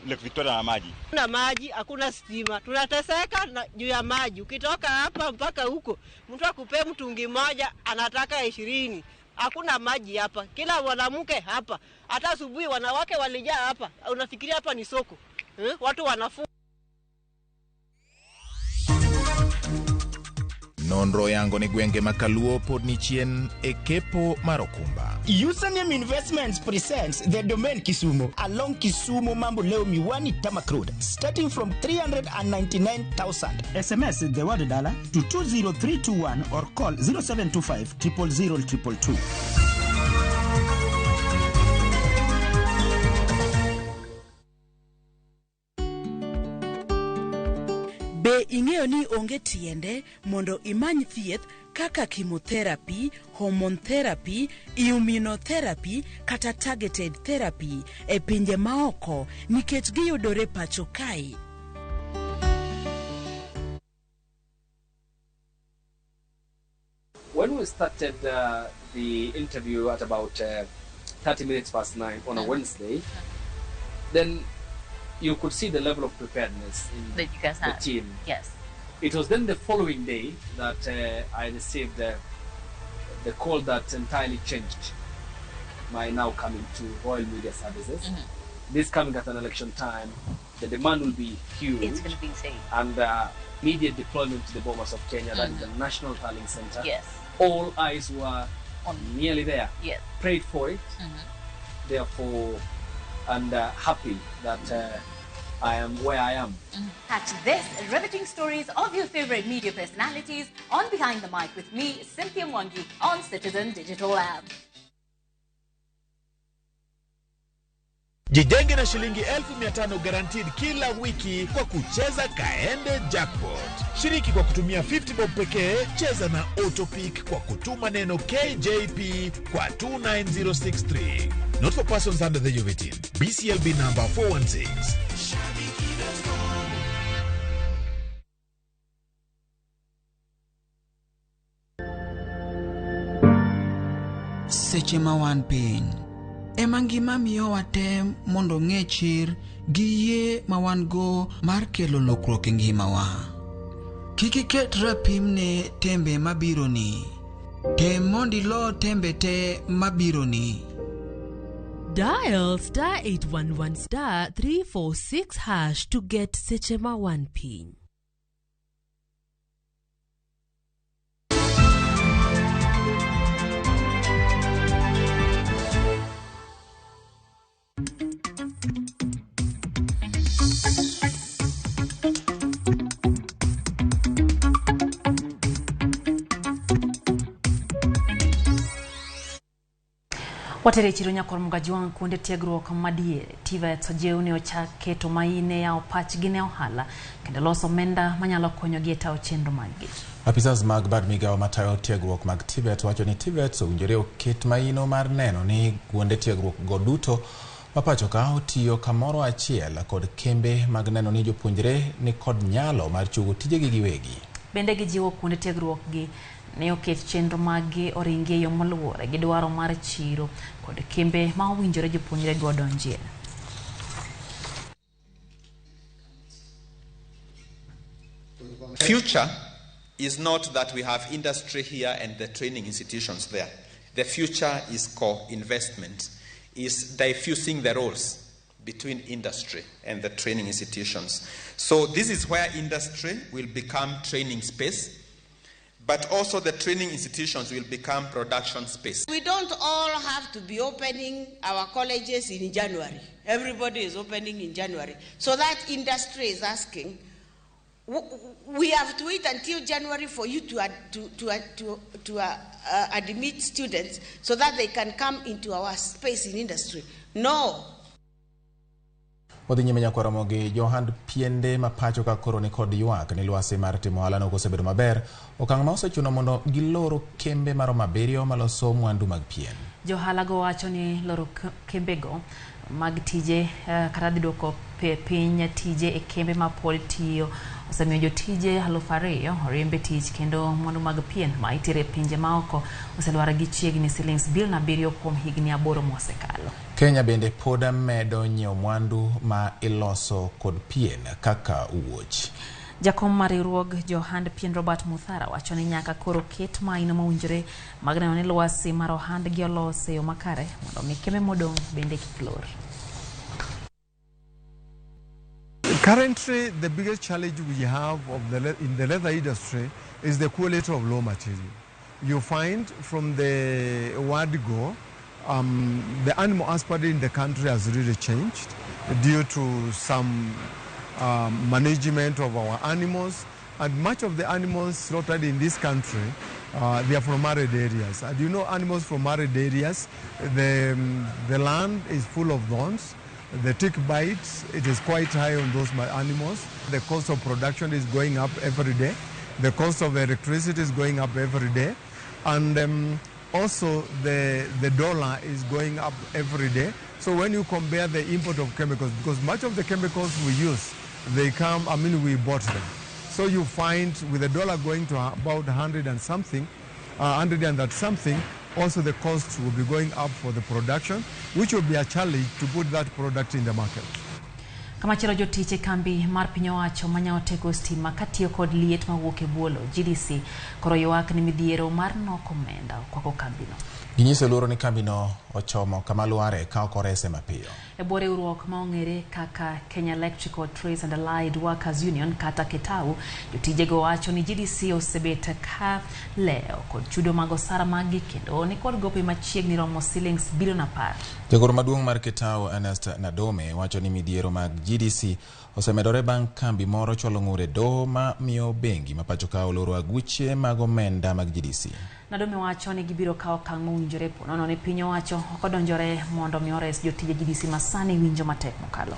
Lake Victoria na maji. Hakuna maji, hakuna stima. Tunateseka juu ya maji. Ukitoka hapa mpaka huko, mtu akupee mtungi moja anataka 20. Hakuna maji hapa. Kila mwanamke hapa. Hata asubuhi wanawake walijaa hapa. Unafikiria hapa ni soko. Watu wanafu. Nonro yango ni gwenge ma Kaluo pod ni chien e kepo mar okumba. Username Investments presents The Domain Kisumu along Kisumu Mamboleo Miwani Tarmac Road, starting from 399,000. SMS the word dollar to 20321 or call 0725 000 222. Be ing'eyo ni onge tiende mondo imany thieth kaka chemotherapy, hormone therapy, immunotherapy kata targeted therapy e pinje maoko nikech giyudore pacho kae. When we started the interview at about 9:30 on a Wednesday, then you could see the level of preparedness in that you guys the had. Team. Yes. It was then the following day that I received the call that entirely changed my now coming to Royal Media Services. Mm-hmm. This coming at an election time, the demand will be huge. It's going to be insane. And immediate deployment to the Bomas of Kenya, that Mm-hmm. is the National Tallying Center. Yes. All eyes were nearly there. Yes. Prayed for it, Mm-hmm. therefore, and happy that I am where I am. Catch this riveting stories of your favorite media personalities on Behind the Mic with me, Cynthia Mwangi, on Citizen Digital App. Jijenge na shilingi 1500 guaranteed kila wiki kwa kucheza Kaende Jackpot. Shiriki kwa kutumia 50 bob pekee, cheza na Autopick kwa kutuma neno KJP kwa 29063. Not for persons under the age of 18. BCLB number 416. Seche ma wan piny ema ngima miyowa tem mondo ng'e chir gi yie ma wan go mar kelo lokruok e ngimawa. Kik iket rapim ne tembe mabironi. Tem mondo ilo tembe te mabironi. Dial star 811 star 346 hash to get Seche ma wan piny. Watere chiro nyakor Mugajwang' kuonde tiegruok madiere. TVETs ojiw ni ochak keto maine yawo pachgi ne ohala kendo loso omenda manyalo konyogi e tayo chenro maggi. Apisas mag bad migawo matayo tiegruok mag TVET wacho ni TVETs owinjore oket maino mar neno ni kuonde tiegruok go duto ma pacho ka otiyo kamoro achiel kod kembe mag neno ni jopuonjre ni kod nyalo mar chugo tijegi giwegi. Bende gijiwo kuonde tiegruok gi ne oket chenro maggi oringi e yo moluwore gi dwaro mar chiro kod kembe ma owinjore jopuonjre go odonjie. The future is not that we have industry here and the training institutions there. The future is co-investment, is diffusing the roles between industry and the training institutions. So this is where industry will become training space, but also the training institutions will become production space. We don't all have to be opening our colleges in January. Everybody is opening in January. So that industry is asking, We have to wait until January for you to, ad- to admit students so that they can come into our space in industry. No. Wadhi nyime nyaka Ramogi, johand piende ma pacho ka koro ni kod ywak ni lwasi mar timo ohala no osebedo maber, okang' ma osechuno mondo giloro kembe maromo 7 maloso mwandu mag pien. Johala go wacho ni loro kembego mag tije kata dhi duoko piny tije e kembe ma pod tiyo osemiyo jotije 2,000 oriemb e tich kendo mwandu mag pien ma itere e pinje maoko oselwar gi chiegni silings bilion 7 kuom higni 8 mosekalo. Kenya bende pod medo nyiewo mwandu ma iloso kod pien kaka wuoch. Jakom mar riwruog johand pien Robert Muthara wacho ni nyaka koro ket maino mowinjore mag neno ni lwasi mar ohandgi olos e yo makare mondo mi kembe modong' bende kik lor. Currently, the biggest challenge we have in the leather industry is the quality of raw material. You find from the word go, the animal husbandry in the country has really changed due to some management of our animals. And much of the animals slaughtered in this country, they are from arid areas. And you know, animals from arid areas, the land is full of thorns. The tick bites, it is quite high on those animals. The cost of production is going up every day. The cost of electricity is going up every day. And also the dollar is going up every day. So when you compare the import of chemicals, because much of the chemicals we use, they come, I mean, we bought them. So you find with the dollar going to about 100 and something, 100 and that something, also the cost will be going up for the production, which will be a challenge to put that product in the market. Kamachielo jotich e kambi mar piny owacho manyawo teko stima katiyo kod liet mawuok e bwolo GDC koro ywak ni midhiero mar nok omenda okwako kambino. Ginyiso luoro ni kambino ochomo kama lware ka ok orese mapiyo. E bwo riwruok ma ong'ere kaka Kenya Electrical Trades and Allied Workers Union kata KETAU, jotijego wacho ni GDC osebet ka lewo kod chudo mag osara maggi kendo ni kod gope machiegni romo silings bilion 10. Jagoro maduong' mar KETAU Ernest Nadome wacho ni midhiero mag GDC osemedore bang' kambi moro chwalo ng'ur e doho ma miyo bengi ma pacho ka oloro aguche mag omenda mag GDC. Nadome wacho ni gibiro kawo okang' mowinjore po nono ni piny owacho ok odonjore mondo mi ores jotije GDC ma sani winjo matek mokalo.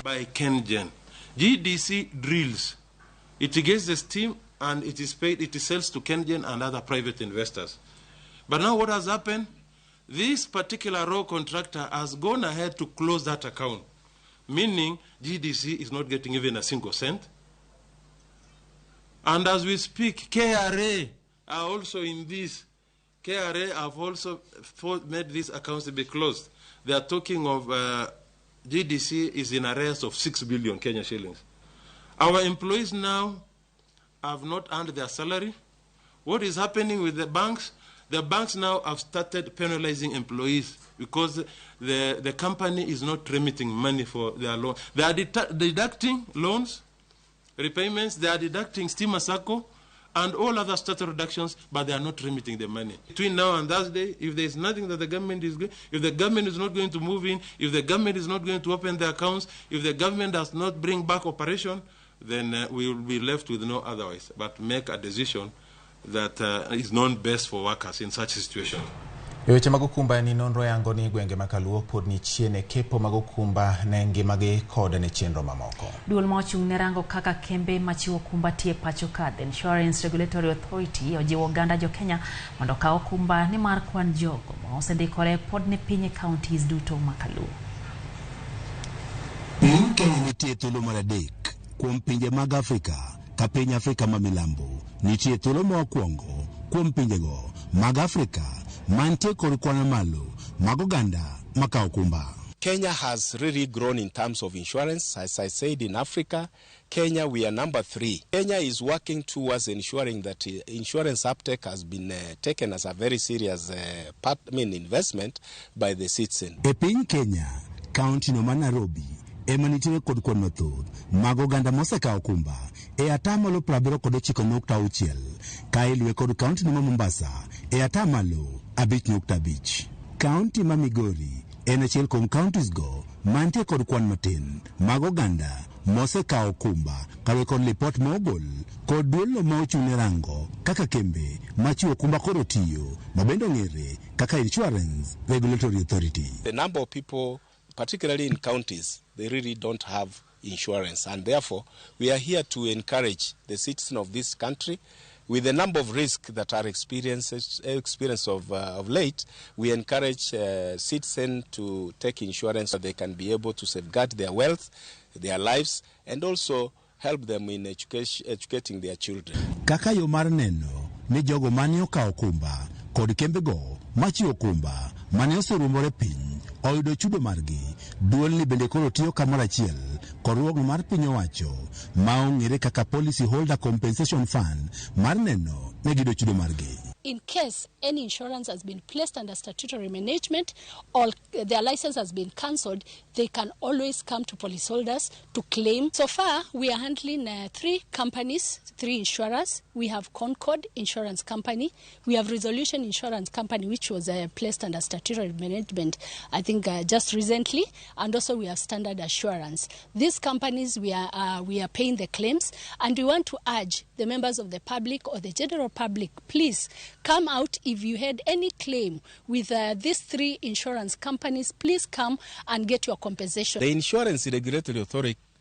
By KenGen. GDC drills. It gets the steam and it is paid, it sells to KenGen and other private investors. But now what has happened? This particular raw contractor has gone ahead to close that account, meaning GDC is not getting even a single cent. And as we speak, KRA are also in this. KRA have also made these accounts to be closed. They are talking of GDC is in arrears of 6 billion Kenya shillings. Our employees now have not earned their salary. What is happening with the banks? The banks now have started penalizing employees because the company is not remitting money for their loan. They are deducting loans, repayments, they are deducting Stima Sacco and all other statutory reductions, but they are not remitting the money. Between now and Thursday, if there is nothing that the government is going, if the government is not going to move in, if the government is not going to open the accounts, if the government does not bring back operation, then we will be left with no otherwise but make a decision that is known best for workers in such a situation. E weche mag okumba ni nonro yango ni gwenge ma Kaluo pod ni chien e kepo mag okumba ne ngimagi kod ne chenro mamoko. Duol ma ochung' ne rango kaka kembe machiwo okumba tiyo e pacho ka, The Insurance Regulatory Authority ojiwo oganda jo Kenya mondo okaw okumba nimar kwan jogo ma osendikore pod ni piny e counties duto ma Kaluo. Piny Kenya nitie thuolo mar 3 kuom pinje mag Afrika ka piny Afrika ma milambo nitie thuolo ma okwongo kuom pinjego mag Afrika mantie kod kwan malo mag oganda makawo okumba. Kenya has really grown in terms of insurance. As I said, in Africa, Kenya, we are number 3. Kenya is working towards ensuring that insurance uptake has been taken as a very serious investment by the citizen. E piny Kenya, kaunti no ma Nairobi ema nitiere kod kwan mathoth mag oganda mosekawo okumba e 79.6, ka iluwe kod kaunti no ma Mombasa e 5.5. Kaunti ma Migori en achiel kuom counties go mantie kod kwan matin mag oganda mosekawo okumba kaluwore kod lipot ma ogol kod duolno ma ochung' ne rango kaka kembe machiwo okumba koro tiyo ma bende ong'ere kaka Insurance Regulatory Authority. The number of people, particularly in counties, they really don't have insurance, and therefore we are here to encourage the citizens of this country with the number of risks that are experienced of late. We encourage citizens to take insurance so they can be able to safeguard their wealth, their lives, and also help them in educating their children. Kaka yo mar neno ni jogo mane okawo okumba kod kembego machiwo okumba mane oseruombore piny oyudo chudo margi, duolni bende koro tiyo kamoro achiel kod riwruogno mar piny owacho ma ong'ere kaka Policy Holder Compensation Fund mar neno ne giyudo chudo margi. In case any insurance has been placed under statutory management or their license has been cancelled, they can always come to policyholders to claim. So far, we are handling 3 companies, 3 insurers. We have Concord Insurance Company, we have Resolution Insurance Company, which was placed under statutory management, I think, just recently, and also we have Standard Assurance. These companies, we are paying the claims, and we want to urge the members of the public or the general public, please come out if you had any claim with these 3 insurance companies. Please come and get your compensation. The Insurance Regulatory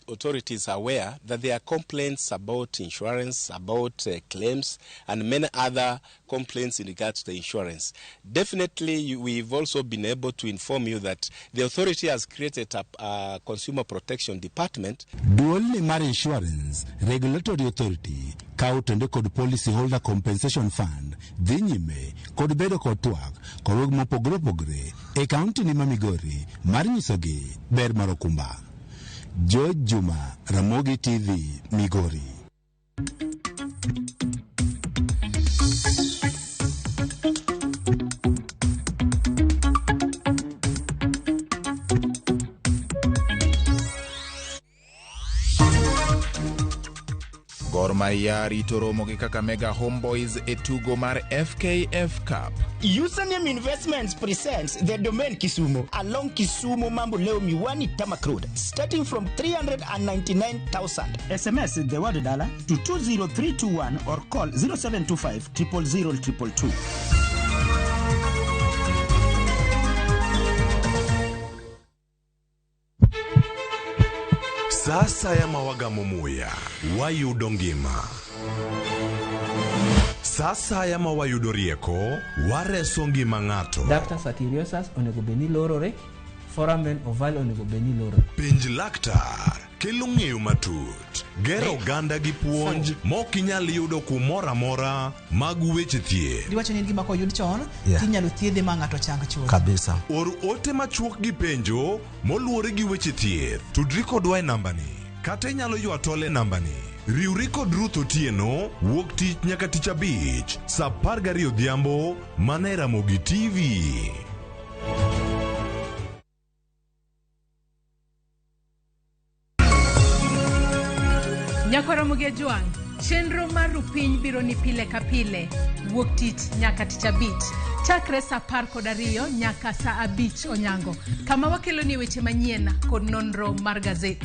Authority is aware that there are complaints about insurance, about claims, and many other complaints in regards to the insurance. Definitely, we've also been able to inform you that the authority has created a consumer protection department. Duolni mar Insurance Regulatory Authority ka otende kod Policy Holder Compensation Fund dhi nyime kod bedo kod twak kod weg mopogore opogore e kaunti ni ma Migori mar nyisogi ber mar okumba. George Juma, Ramogi TV, Migori. Gor Mahia rito romo gi Kakamega Homeboys e tugo mar FKF Cup. Username Investments presents the Domain Kisumu along Kisumu Mamboleo Miwani Tarmac Road, starting from 399,000. SMS the word dollar to 20321 or call 0725 000 222. Sa asaya ma wagamo muya, wayudo ngima. Sa asaya ma wayudo rieko, wareso ngima ng'ato. Ductus arteriosus onego bed ni lorore, foramen ovale onego bed ni lorore. Penj laktar kelo ng'eyo matut, gero oganda gi puonj mok inyal yudo kumoro amora mag weche thieth. Giwacho ni en gima koyud chon tinyalo thiedhe ma ng'ato chang chuth. Kabisa. Or ote machuok gi penjo moluwore gi weche thieth. Tudri kodwa e nambani kata inyalo ywa tol e nambani. Riwri kod Ruth Otieno wuok tich nyaka tich abich sa 12 odhiambo mana e Ramogi TV. Nyakwar Ramogi Ajwang', chenro mar Rupiny biro ni pile ka pile, wuok tich nyaka tich abich, chakre sa 12 nyaka sa 5 onyango, kama wakeloni weche manyien kod nonro mar gazet.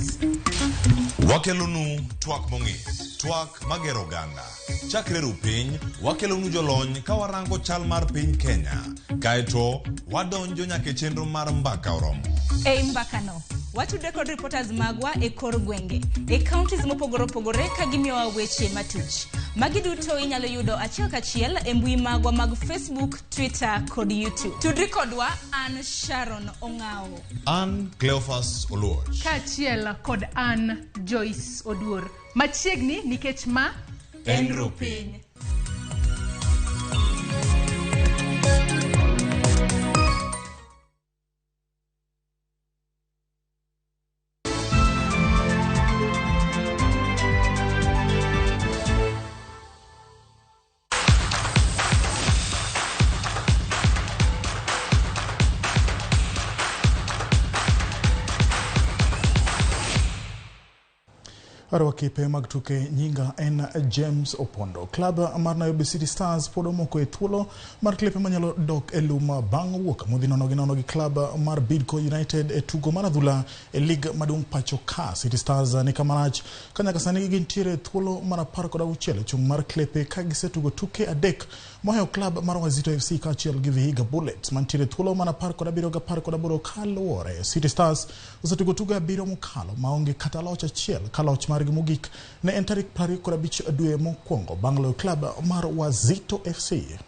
Wakelonu twak mong'ith, twak magero oganda. Chakre rupiny, wakelonu jolony ka warango chal mar piny Kenya. Kaeto, wadonjo nyaka e chenro mar mbaka oromo. Ei mbakano, watudre kod reporters magwa e kor gwenge, e counties mopogore opogore ka gimiyowa weche matuch. Magi duto inyalo yudo achiel kachiel e mbui magwa mag Facebook, Twitter kod YouTube. Tudri kodwa an Sharon Ong'awo. An Cleophas Oluoch. Kaachiel kod an Joyce Oduor. Machiegni nikech ma En Rupiny. Arwakipe mag tuke nyinga en James Opondo. Klab mar Nairobi City Stars pod omoko e thuolo mar klepe manyalo dok e lum bang' wuok modhi nono gi nono gi klab mar Bidco United e tugo mar adhula e lig maduong' pacho ka. City Stars ni kamarach ka nyaka sani gintiere e thuolo mar 16 e chung' mar klepe ka gisetugo tuke 3 mohewo klab mar Wazito FC kaachiel gi Vihiga Bullets mantiere e thuolo mar 17 gi 18 kaluwore. City Stars osetugo tuke 7 mokalo maonge kata loch achiel ka loch mar mogik ne en tarik 25 dwe mokwongo bang' loyo klab mar Wazito FC.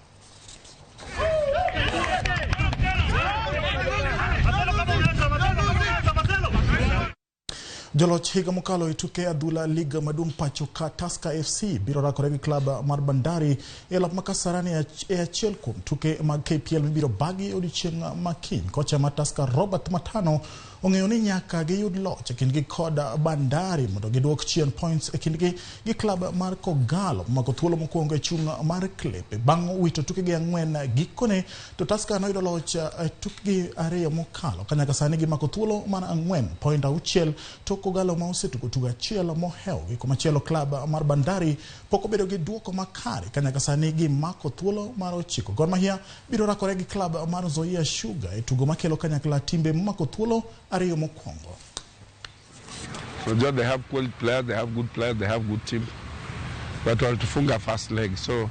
Joloch higa mokalo e tuke adhula lig maduong' pacho ka Tusker FC biro rakore gi klab mar Bandari e lap ma Kasarani e achiel kuom tuke mag KPL mibiro bagi odiechieng' ma kiny. Kocha mar Tusker Robert Matano ong'eyo ni nyaka giyud loch e kindgi kod Bandari mondo giduok chien points e kindgi gi klab mar Kogalo momako thuolo mokwongo e chung' mar klepe. Bang' wito tukegi 4 gikone to Tusker noyudo loch e tukgi 2 mokalo ka nyaka sani gimako thuolo mar 4 point 6 to Kogalo ma osetugo tugo achiel mohewogi. Komachielo klab mar Bandari pok obedo gi duoko makare ka nyaka sani gimako thuolo mar 9. Gor Mahia biro rakore gi klab mar Nzoia Sugar e tugo makelo kanyakla timbe momako thuolo 2 mokwongo. Unajua they have quality players, they have good players, they have good team. But walitufunga first leg, so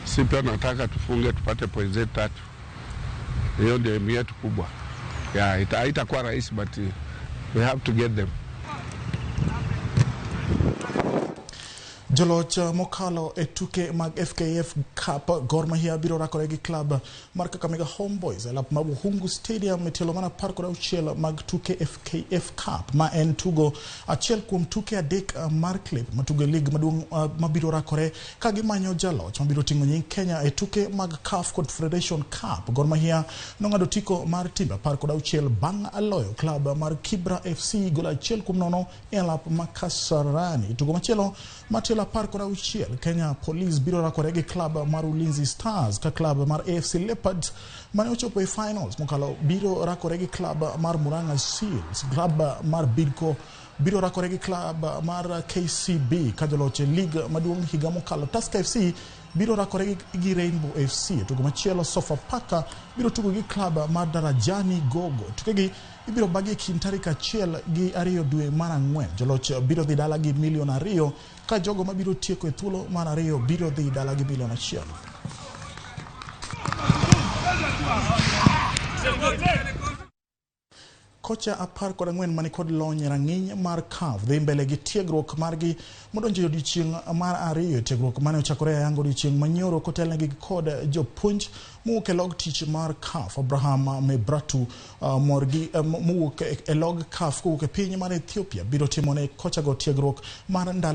si pia nataka tufunge tupate point zetu 3. Hiyo ndio aim yetu kubwa. Yeah, haitakuwa rahisi but we have to get them. Joloch mokalo e tuke mag FKF Cup Gor Mahia biro rakore gi klab mar Kakamega Homeboys e lap mar Buhungu Stadium e tielo mar 16 mag tuke FKF Cup ma en tugo achiel kuom tuke 3 mar klep matugo e lig maduong' mabiro rakore ka gimanyo jaloch mabiro ting'o nying Kenya e tuke mag CAF Confederation Cup. Gor Mahia nong'ado tiko mar timbe 16 bang' loyo klab mar Kibra FC gol 1-0 e lap ma Kasarani. Tugo machielo matielo 16 Kenya Police biro rakore gi klab mar Ulinzi Stars ka klab mar AFC Leopards mane ochopo e finals mokalo biro rakore gi klab mar Murang'a Seals. Klab mar Bidco biro rakore gi klab mar KCB ka joloch e lig maduong' higa mokalo. Tusker FC biro rakore gi Rainbow FC. Tugo machielo Sofapaka biro tugo gi klab mar Darajani Gogo. Tukegi ibiro bagi e kind tarik 1 gi 2 dwe mar 4. Joloch biro dhi dala gi milion 2 ka jogo mabiro tieko e thuolo mar 2 biro dhi dala gi milion 1. Kocha 14 mani kod lony e rang'iny mar CAF dhi mbele gi tiegruok margi modonjo e odiechieng' mar 2. Tiegruok mane ochakore ayanga odiechieng' manyoro kotelnegi kod jopuonj mowuok e log tich mar CAF Abraham Mebratu mowuok e log CAF kowuok e piny mar Ethiopia biro timone kochago tiegruok mar ndalo